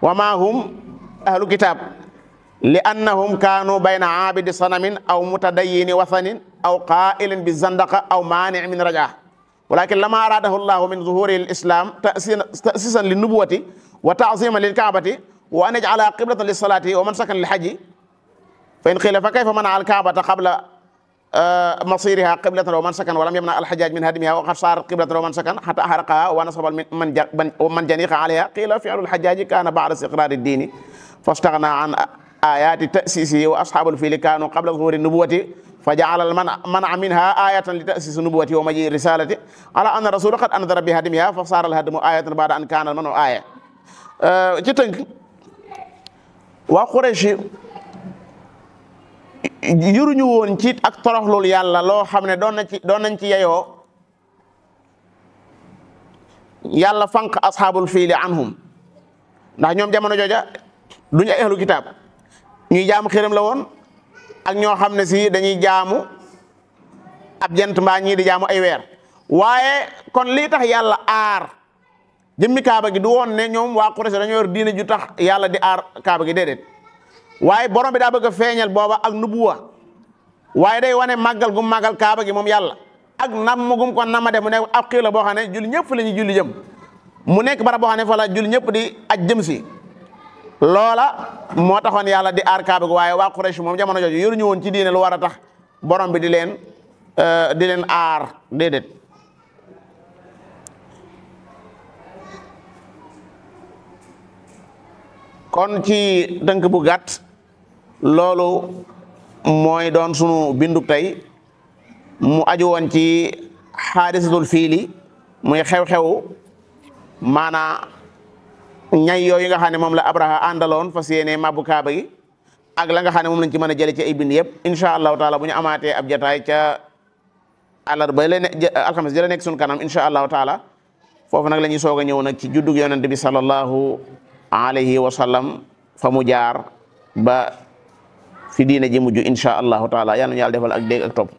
wa ma hum ahlu kitab li annahum kaanu bayna aabidi sanamin aw mutadayyini wathanin aw qaa'ilin bi zandaqa aw maani' min rajaa walakin lama aradahu llahu min zuhuri al-islam ta'sisan lin nubuwati wa ta'ziman lil ka'bati wa an yaj'ala qiblatan lis salati wa mansakan lil hajji fa in qila fa kayfa mana'a al ka'bata qabla masiriha qiblatan wa mansakan wa lam yamna al hajjaj min hadmiha wa qad sarat qiblatan wa mansakan hatta ahraqaha wa nasaba man janiqa alayha qila fi'lu al hajjaj kana ba'da istiqrar ad-din fastaghna an ayati ta'sisihi wa ashabul fili kanu qabla zuhuri nubuwati فجعل المنع منها آية لتأسيس النبوة ومجيء الرسالة على أن الرسول قد أنذر بهدمها فصار الهدم آية بعد أن كان المنع آية. ci tënk waa Quraysh yuruñu woon ci ak toroxlul yàlla loo xam ne doon nañ ci yeyoo yàlla fanq ashabul fiili anhum ndax ñoom jamono jooja duñu ay ahlu kitaab ñuy jaamu xiram la woon. ak ñoo xam ne si dañuy jaamu ab jant mbaa ñii di jaamu ay weer waaye kon lii tax yàlla aar jëmmi kaaba gi du woon ne ñoom waa Quraysh dañoo yor diine ju tax yàlla di aar kaaba gi déedéet waaye borom bi daa bëgg a feeñal booba ak nubuwa waaye day wane màggal gum màggal kaaba gi moom yàlla ak nam gum ko nama def mu nekk ab xibla boo xam ne julli ñëpp la ñuy julli jëm mu nekk bara boo xam ne fa la julli ñëpp di aj jëm si loola moo taxoon yàlla di aar kaaba gi waaye waa Quraysh moom jamono jooju yoruñu woon ci diine lu war a tax borom bi di leen aar déedéet. kon ci dënk bu gàtt loolu mooy doon sunu bindu tey mu aju woon ci xaadisatul fiili muy xew-xew maanaa ñay yooyu nga xam ne moom la Abraha àndaloon fas yéene mabbu kaaba gi ak la nga xam ne moom lañ ci mën a jële ci ay bind yëpp incha allahu taala bu ñu amaatee ab jataay ca àllarba alxames jële nekk suñu kanam incha allahu taala foofu nag la ñuy soog a ñëw nag ci juddug yonent bi sallallahu alayhi wa sallam fa mu jaar ba fi diine ji mujj incha allahu taala yal na yàlla defal ak dégg ak topp.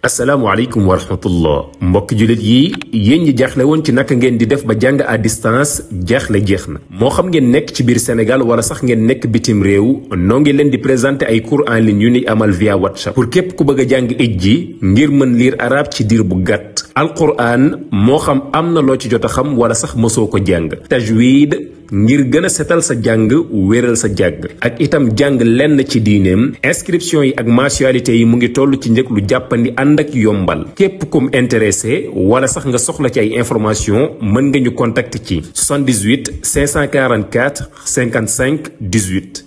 asalaamaaleykum wa rahmatullah mbokki jullit yi yéen ñi jaaxle woon ci naka ngeen di def ba jàng à distance jaaxle jeex na moo xam ngeen nekk ci biir Sénégal wala sax ngeen nekk bitim réew noo ngi leen di présenter ay cours en ligne yu ni amal via WhatsApp pour képp ku bëgg a jàng ij ji ngir mën lire arabe ci diir bu gàtt alquran moo xam am na loo ci jot a xam wala sax mosoo ko jàng. tajwid ngir gën a setal sa jàng wéral sa jàng ak itam jàng lenn ci diineem. inscription yi ak mensualité yi mu ngi toll ci njëg lu jàppandi ànd ak yombal. képp kum intéressé wala sax nga soxla ci ay information mën nga ñu contacter ci 78 544 55 18.